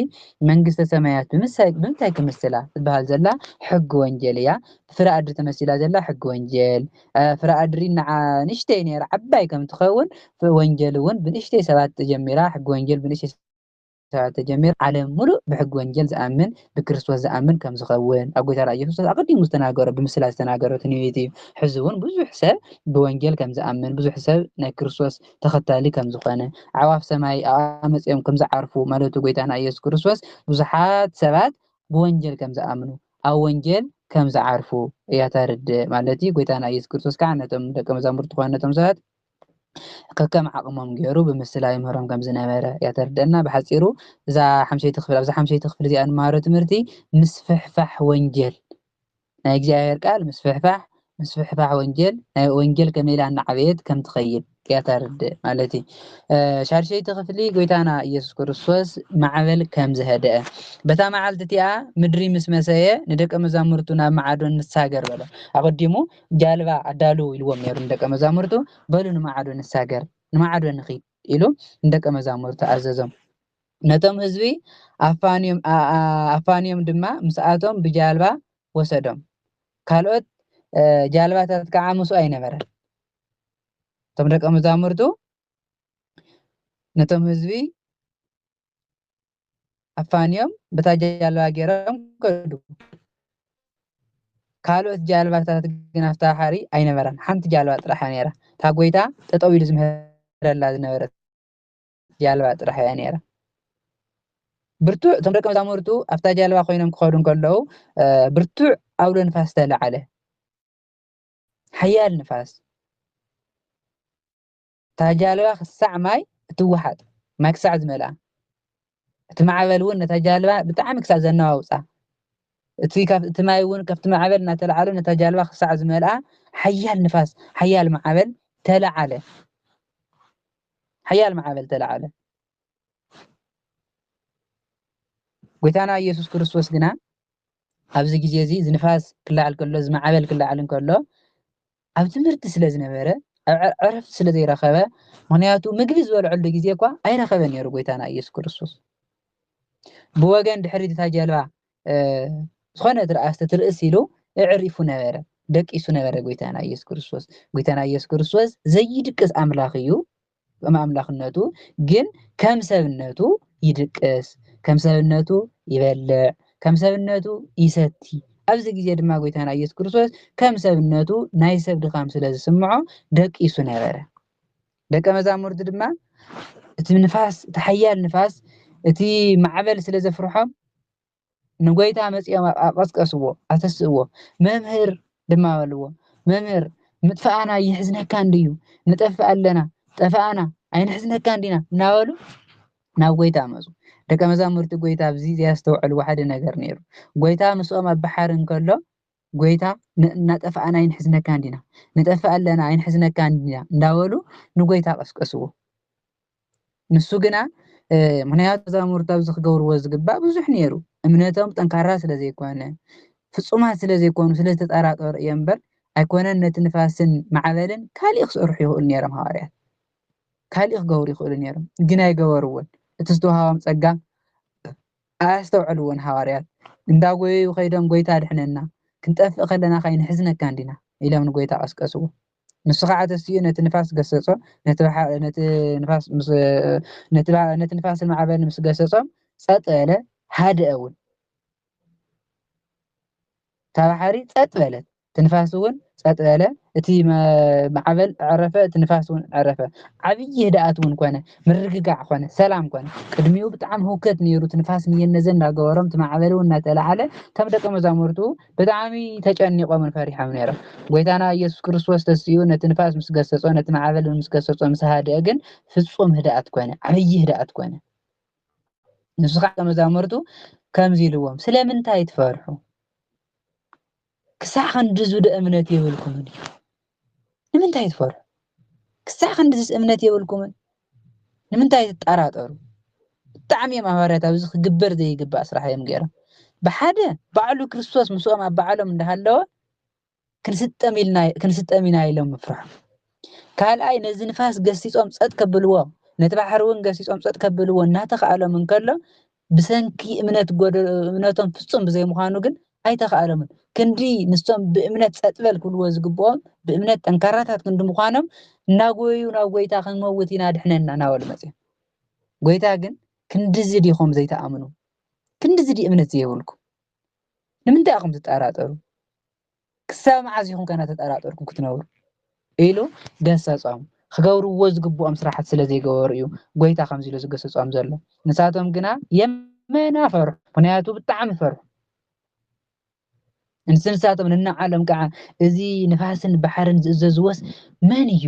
መንግስተ ሰማያት ብምሳይ-፣ ብምንታይ ክምስላ ትበሃል ዘላ ሕጊ ወንጌል እያ። ብፍረ ኣድሪ ተመሲላ ዘላ ሕጊ ወንጌል፣ እ፣ ፍረ ኣድሪ ንዓ ንእሽተይ ነይራ ዓባይ ከም ትኸውን፣ ፍ-፣ ወንጌል እውን ብንእሽተይ ሰባት ተጀሚራ፣ ሕጊ ወንጌል ብንእሽተይ ሰባት ተጀሚራ፣ ዓለም ሙሉእ ብሕጊ ወንጌል ዝኣምን፣ ብክርስቶስ ዝኣምን ከም ዝኸውን፣ ኣብ ጎይታና ኢየሱስ ክርስቶስ ኣቐዲሙ ዝተናገሮ፣ ብምስላ ዝተናገሮ ትንቢት እዩ። ሕዚ እውን ብዙሕ ሰብ ብወንጌል ከም ዝኣምን፣ ብዙሕ ሰብ ናይ ክርስቶስ ተኸታሊ ከም ዝኾነ፣ ኣዕዋፍ ሰማይ ኣብኣ መጺኦም ከም ዝዓርፉ፣ ማለቱ ጎይታና ኢየሱስ ክርስቶስ ብዙሓት ሰባት ብወንጌል ከም ዝኣምኑ፣ ኣብ ወንጌል ከም ዝዓርፉ እያ ተርድእ ማለት እዩ። ጎይታና ኢየሱስ ክርስቶስ ከዓ ነቶም ደቀ መዛሙርቱ ኮነ ነቶም ሰባት ከከም ዓቕሞም ገይሩ ብምስላ ይምህሮም ከም ዝነበረ እያ ተርድአና። ብሓጺሩ እዛ ሓምሸይቲ ክፍሊ፣ ኣብዛ ሓምሸይቲ ክፍሊ እዚኣ ንመሃሮ ትምህርቲ ምስፍሕፋሕ ወንጌል፣ ናይ እግዚኣብሔር ቃል ምስፍሕፋሕ፣ ምስፍሕፋሕ ወንጌል፣ ናይ ወንጌል ከመይ ኢላ እናዓበየት ከም ትኸይድ እያ ተርድእ ማለት እዩ። እ፣ ሻድሸይቲ ክፍሊ ጎይታና ኢየሱስ ክርስቶስ ማዕበል ከም ዝሀደአ። በታ መዓልቲ እቲኣ ምድሪ ምስ መሰየ ንደቀ መዛሙርቱ ናብ ማዕዶ ንሳገር በሎ። ኣቐዲሙ ጃልባ ኣዳልዉ ኢልዎም ነይሩ ንደቀ መዛሙርቱ፣ በሉ ንማዕዶ ንሳገር፣ ንማዕዶ ንኺድ ኢሉ ንደቀ መዛሙርቱ ኣዘዞም። ነቶም ህዝቢ ኣፋንዮም፣ ኣ-፣ ኣ-፣ ኣፋንዮም ድማ ምስኣቶም ብጃልባ ወሰዶም። ካልኦት፣ እ፣ ጃልባታት ከዓ ምስኡ ኣይነበረን። እቶም ደቀ መዛሙርቱ ነቶም ህዝቢ ኣፋንዮም በታ ጃልባ ገይሮም ከዱ። ካልኦት ጃልባታት ግን ኣብታ ባሕሪ ኣይነበራን። ሓንቲ ጃልባ ጥራሕ እያ ነይራ። እታ ጎይታ ጠጠው ኢሉ ዝምህረላ ዝነበረት ጃልባ ጥራሕ እያ ነይራ። ብርቱዕ፣ እቶም ደቀ መዛሙርቱ ኣብታ ጃልባ ኮይኖም ክኸዱ እንከለዉ፣ እ፣ ብርቱዕ ኣውሎ ንፋስ ተለዓለ። ሓያል ንፋስ። እታ ጃልባ ክሳዕ ማይ እትወሓጥ፣ ማይ ክሳዕ ዝመልኣ። እቲ ማዕበል እውን ነታ ጃልባ ብጣዕሚ ክሳዕ ዘነዋውጻ። እቲ ካብ፣ እቲ ማይ እውን ካብቲ ማዕበል እናተለዓለ ነታ ጃልባ ክሳዕ ዝመልኣ ሓያል ንፋስ፣ ሓያል ማዕበል ተለዓለ። ሓያል ማዕበል ተለዓለ። ጎይታና ኢየሱስ ክርስቶስ ግና ኣብዚ ግዜ እዚ፣ እዚ ንፋስ ክለዓል ከሎ፣ እዚ ማዕበል ክለዓል እንከሎ፣ ኣብ ትምህርቲ ስለ ዝነበረ፣ ኣብ ዕረ-፣ ዕረፍቲ ስለ ዘይረኸበ፣ ምኽንያቱ ምግቢ ዝበልዐሉ ግዜ እኳ ኣይረኸበን ነይሩ ጎይታና ኢየሱስ ክርስቶስ። ብወገን ድሕሪት እታ ጀልባ፣ እ፣ ዝኾነ ትርኣስ ትርእስ ኢሉ ኣዕሪፉ ነበረ፣ ደቂሱ ነበረ ጎይታና ኢየሱስ ክርስቶስ። ጎይታና ኢየሱስ ክርስቶስ ዘይድቅስ ኣምላኽ እዩ። ከም ኣምላኽነቱ፣ ግን ከም ሰብነቱ ይድቅስ፣ ከም ሰብነቱ ይበልዕ፣ ከም ሰብነቱ ይሰቲ። ኣብዚ ግዜ ድማ ጎይታና ኢየሱስ ክርስቶስ ከም ሰብነቱ ናይ ሰብ ድኻም ስለ ዝስምዖ ደቂሱ ነበረ። ደቀ መዛሙርቱ ድማ እቲ ንፋስ፣ እቲ ሓያል ንፋስ፣ እቲ ማዕበል ስለ ዘፍርሖም ንጎይታ መጺኦም ኣ-፣ ኣቐስቀስዎ፣ ኣተስእዎ። "መምህር" ድማ በልዎ። "መምህር፣ ምጥፋኣና ይሕዝነካ እንድዩ? ንጠፍእ ኣለና፣ ጠፋኣና፣ ኣይንሕዝነካ እንዲና?" እናበሉ ናብ ጎይታ መጹ። ደቀ መዛሙርቲ ጎይታ ኣብዚ ዘያስተውዕልዎ ሓደ ነገር ነይሩ። ጎይታ ምስኦም ኣብ ባሕሪ እንከሎ፣ ጎይታ ን-፣ "እናጠፋኣና ኣይንሕዝነካ እንዲና? ንጠፍእ ኣለና፣ ኣይንሕዝነካ እንዲና?" እንዳበሉ ንጎይታ ቀስቀስዎ። ንሱ ግና፣ እ፣ ምኽንያቱ መዛሙርቱ ኣብዚ ክገብርዎ ዝግባእ ብዙሕ ነይሩ። እምነቶም ጠንካራ ስለ ዘይኮነ፣ ፍጹማት ስለ ዘይኮኑ፣ ስለ ዝተጠራጠሩ እዮም እምበር፣ ኣይኮነን ነቲ ንፋስን ማዕበልን ካሊእ ክሰርሑ ይኽእሉ ነይሮም ሃዋርያት። ካሊእ ክገብሩ ይኽእሉ ነይሮም፣ ግን ኣይገበርዎን። እቲ ዝተዋህቦም ጸጋ ኣያስተውዕልዎን ሃዋርያት። እንዳጎየዩ ከይዶም፣ "ጎይታ ድሕነና፣ ክንጠፍእ ከለና ከ ኣይንሕዝነካ እንዲና?" ኢሎም ንጎይታ ቀስቀስዎ። ንሱ ኸዓ ተሲኡ ነቲ ንፋስ ገሰጾ፣ ነቲ ባሓ-፣ ነቲ ንፋስ ምስ፣ ነቲ ባ-፣ ነቲ ንፋስን ማዕበልን ምስ ገሰጾም፣ ጸጥ በለ፣ ሃደአ እውን። እታ ባሕሪ ጸጥ በለት፣ እቲ ንፋስ እውን ጸጥ በለ፣ እቲ መ-፣ ማዕበል ኣዕረፈ፣ እቲ ንፋስ እውን ኣዕረፈ። ዓብዪ ህድኣት እውን ኮነ፣ ምርግጋዕ ኮነ፣ ሰላም ኮነ። ቅድሚኡ ብጣዕሚ ህውከት ነይሩ፣ እቲ ንፋስ ንየነዘ እንዳገበሮም፣ እቲ ማዕበል እውን እናተላዓለ፣ እቶም ደቀ መዛሙርቱ ብጣዕሚ ተጨኒቖምን ፈሪሖም ነይሮም። ጎይታና ኢየሱስ ክርስቶስ ተሲኡ ነቲ ንፋስ ምስ ገሰጾ፣ ነቲ ማዕበል ምስ ገሰጾ፣ ምስ ሃደአ ግን ፍጹም ህድኣት ኮነ፣ ዓብዪ ህድኣት ኮነ። ንሱ ኸዓ ደቀ መዛሙርቱ ከምዚ ኢልዎም፣ "ስለምንታይ ትፈርሑ? ክሳዕ ክንድዚ ዶ እምነት የብልኩምን እዩ? ንምንታይ ትፈርሑ? ክሳዕ ክንድዚስ እምነት የብልኩምን? ንምንታይ ትጠራጠሩ? ብጣዕሚ እዮም ሃዋርያት ኣብዚ ክግበር ዘይግባእ ስራሕ እዮም ገይሮም። ብሓደ ባዕሉ ክርስቶስ ምስኦም ኣብ ባዕሎም እንዳሃለወ ክንስጠም ኢልና ክንስጠም ኢና ኢሎም ምፍርሖም። ካልኣይ ነዚ ንፋስ ገሲጾም ጸጥ ከብልዎ፣ ነቲ ባሕሪ እውን ገሲጾም ጸጥ ከብልዎ እናተኻእሎም እንከሎ ብሰንኪ እምነት ጎደሎ እምነቶም ፍጹም ብዘይምዃኑ ግን ኣይተኻእሎምን። ክንዲ ንሶም ብእምነት ጸጥ በል ክብልዎ ዝግብኦም ብእምነት ጠንካራታት ክንዲ ምዃኖም እናጎዩ ናብ ጎይታ ክንመውት ኢና ድሕነና እናበሉ መጽዮም። ጎይታ ግን ክንድዚ ዲኹም ዘይተኣምኑ? ክንድዚ ዲ እምነት ዘይብልኩም? ንምንታይ ኢኹም ትጠራጠሩ? ክሳብ መዓዝ ኢኹም ከና ተጠራጠርኩም ክትነብሩ? ኢሉ ገሰጾም። ክገብርዎ ዝግብኦም ስራሓት ስለ ዘይገበሩ እዩ ጎይታ ከምዚ ኢሉ ዝገሰጾም ዘሎ። ንሳቶም ግና የመና ፈርሑ፣ ምኽንያቱ ብጣዕሚ ፈርሑ። ንስ ንሳቶም ንናዓሎም ከዓ እዚ ንፋስን ባሕርን ዝእዘዝዎስ መን እዩ?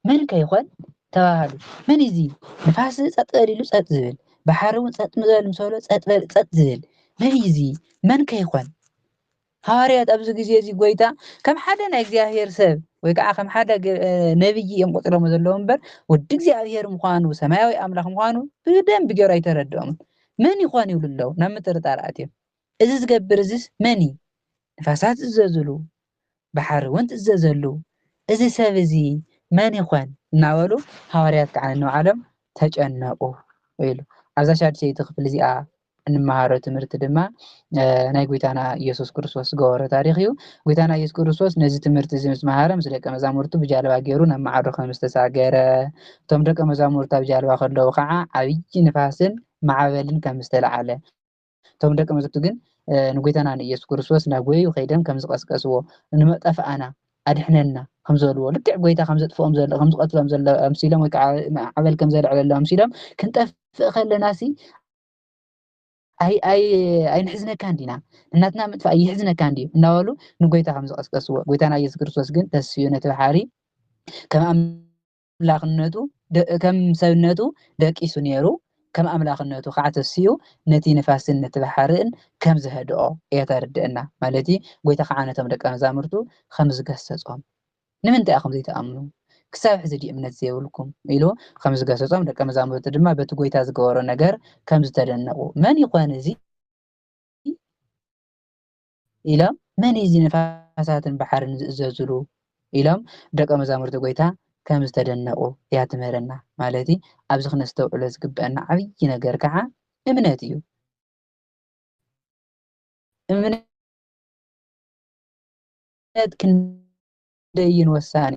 መን ከ ይኾን? ተባሃሉ። መን እዩ እዚ ንፋስ ጸጥ በል ኢሉ ጸጥ ዝብል፣ ባሕሪ እውን ጸጥ በል ምስ በሎ ጸጥ በል ጸጥ ዝብል መን እዩ እዚ? መን ከ ይኾን? ሃዋርያት ኣብዚ ግዜ እዚ ጎይታ ከም ሓደ ናይ እግዚኣብሔር ሰብ ወይ ከዓ ከም ሓደ ገ- ነብይ እዮም ቆፂሮሞ ዘለዉ እምበር ወዲ እግዚኣብሔር ምዃኑ ሰማያዊ ኣምላኽ ምዃኑ ብደንብ ገይሩ ኣይተረድኦምን። መን ይኾን ይብሉ ኣለዉ ናብ ምጥርጣር ኣትዮም። እዚ ዝገብር እዚስ መን እዩ? ንፋሳት ዝእዘዝሉ ባሕሪ እውን ትእዘዘሉ እዚ ሰብ እዚ መን ይኾን እናበሉ ሃዋርያት ከዓ ንባዕሎም ተጨነቁ ኢሉ። ኣብዛ ሻድሸይቲ ክፍሊ እዚኣ እንመሃሮ ትምህርቲ ድማ ናይ ጎይታና ኢየሱስ ክርስቶስ ዝገበሮ ታሪኽ እዩ። ጎይታና ኢየሱስ ክርስቶስ ነዚ ትምህርቲ እዚ ምስ መሃረ ምስ ደቀ መዛሙርቱ ብጃልባ ገይሩ ናብ ማዕዶ ከም ዝተሳገረ፣ እቶም ደቀ መዛሙርቱ ኣብ ጃልባ ከለዉ ከዓ ዓብዪ ንፋስን ማዕበልን ከም ዝተለዓለ፣ እቶም ደቀ መዛሙርቱ ግን ንጎይታና ንኢየሱስ ክርስቶስ ናብ ጎየዩ ከይዶም ከም ዝቐስቀስዎ፣ ንመጠፍኣና ኣድሕነና ከም ዝበልዎ፣ ልክዕ ጎይታ ከም ዘጥፍኦም ዘሎ ከም ዝቐትሎም ዘሎ ኣምሲሎም ወይ ከዓ ማዕበል ከም ዘልዕለሎም ኣምሲሎም ክንጠፍእ ከለና ሲ ኣይ ኣይ ኣይንሕዝነካን ዲና? እናትና ምጥፋእ ይሕዝነካ እንድዩ እናበሉ ንጎይታ ከም ዝቐስቀስዎ፣ ጎይታና ኢየሱስ ክርስቶስ ግን ተስፍዩ ነቲ ባሕሪ ከም ኣምላኽነቱ ደ- ከም ሰብነቱ ደቂሱ ነይሩ፣ ከም ኣምላኽነቱ ከዓ ተስፍዩ ነቲ ንፋስን ነቲ ባሕርን ከም ዘህድኦ እያ ተርድእና። ማለት እዩ፣ ጎይታ ከዓ ነቶም ደቀ መዛሙርቱ ከም ዝገሰጾም። ንምንታይ ኢኹም ዘይትኣምኑ? ክሳብ ሕዚ ድዩ እምነት ዘይብልኩም? ኢሉ ከም ዝገሰጾም፣ ደቀ መዛሙርቱ ድማ በቲ ጎይታ ዝገበሮ ነገር ከም ዝተደነቑ፣ መን ይኾን እዚ? ኢሎም፣ መን እዩ እዚ ንፋሳትን ባሕርን ዝእዘዝሉ? ኢሎም ደቀ መዛሙርቲ ጎይታ ከም ዝተደነቑ እያ ትምህረና። ማለት እዩ፣ ኣብዚ ክነስተውዕሎ ዝግበአና ዓብዪ ነገር ከዓ እምነት እዩ። እምነት ክንደይን ወሳኒ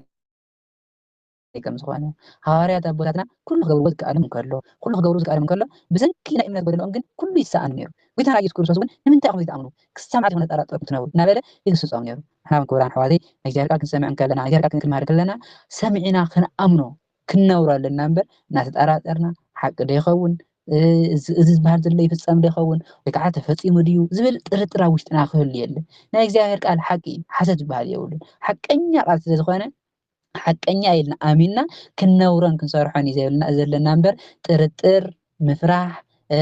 ከም ዝኾነ፣ ሃዋርያት ኣቦታትና ኩሉ ክገብርዎ ዝከኣሎም እንከሎ፣ ኩሉ ክገብሩ ዝከኣሎም እንከሎ፣ ብሰንኪ ናይ እምነት ጎደሎኦም ግን ኩሉ ይሰኣን ነይሩ። ጎይታና ኢየሱስ ክርስቶስ እውን ንምንታይ ኢኹም ዘይትኣምኑ? ክሳብ መዓስ ኢኹም ተጠራጠርኩም ትነብሩ? እናበለ ይግስጾም ነይሩ። ንሕና እውን ክቡራን ኣሕዋተይ ናይ እግዚኣብሔር ቃል ክንሰምዕ እንከለና፣ ናይ እግዚኣብሔር ቃል ክንመሃር ከለና ሰሚዕና ክንኣምኖ ክንነብሮ ኣለና እምበር እናተጠራጠርና ሓቂ ዶ ይኸውን? እዚ እዚ ዝበሃል ዘሎ ይፍጸም ዶ ይኸውን? ወይ ከዓ ተፈጺሙ ድዩ ዝብል ጥርጥር ኣብ ውሽጥና ክህሉ የለን። ናይ እግዚኣብሔር ቃል ሓቂ እዩ፣ ሓሰት ዝበሃል የብሉን። ሓቀኛ ቃል ስለ ዝኾነ ሓቀኛ ኢልና ኣሚንና ክንነብሮን ክንሰርሖን እዩ ዘብልና ዘለና እምበር ጥርጥር፣ ምፍራሕ፣ እ፣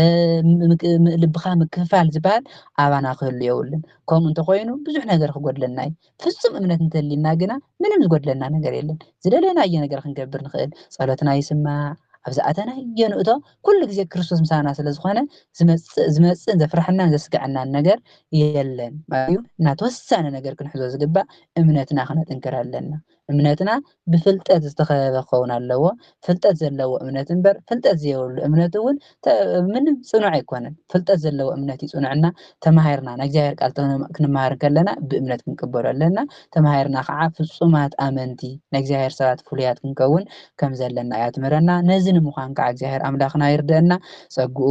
ም- ምክ- ም- ልብኻ ምክፍፋል ዝበሃል ኣባና ክህሉ የብሉን። ከምኡ እንተኮይኑ ብዙሕ ነገር ክጎድለና እዩ። ፍጹም እምነት እንተሊና ግና ምንም ዝጎድለና ነገር የለን። ዝደለናዮ ነገር ክንገብር ንኽእል። ጸሎትና ይስማዕ፣ ኣብ ዝኣተናዮ ንእቶ። ኩሉ ግዜ ክርስቶስ ምሳና ስለ ዝኾነ ዝመጽእ ዝመጽእን ዘፍርሐናን ዘስግዐናን ነገር የለን ማለት እዩ። እና ተወሳኒ ነገር ክንሕዞ ዝግባእ እምነትና ክነጥንክር ኣለና። እምነትና ብፍልጠት ዝተኸበበ ክኸውን ኣለዎ። ፍልጠት ዘለዎ እምነት እምበር ፍልጠት ዘይብሉ እምነት እውን ተ- ምንም ጽኑዕ ኣይኮነን። ፍልጠት ዘለዎ እምነት እዩ ጽኑዕና ተማሂርና ናይ እግዚኣብሔር ቃል ተነ- ክንመሃር ከለና ብእምነት ክንቅበሎ ኣለና። ተማሂርና ከዓ ፍጹማት ኣመንቲ ናይ እግዚኣብሔር ሰባት ፍሉያት ክንከውን ከም ዘለና እያ ትምህረና። ነዚ ንምዃን ከዓ እግዚኣብሔር ኣምላኽና ይርደአና፣ ጸግኡ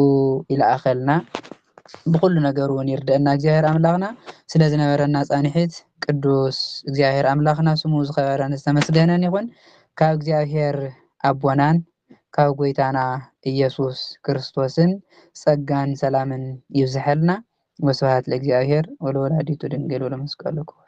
ይልኣኸልና። ብኹሉ ነገር እውን ይርደአና እግዚኣብሔር ኣምላኽና። ስለ ዝነበረና ጻንሒት ቅዱስ እግዚኣብሔር ኣምላኽና ስሙ ዝኸበረን ዝተመስገነን ይኹን። ካብ እግዚኣብሔር ኣቦናን ካብ ጎይታና ኢየሱስ ክርስቶስን ጸጋን ሰላምን ይብዝሐልና። ወስብሐት ለእግዚኣብሔር ወለወላዲቱ ድንግል ወለመስቀሉ ክቡር።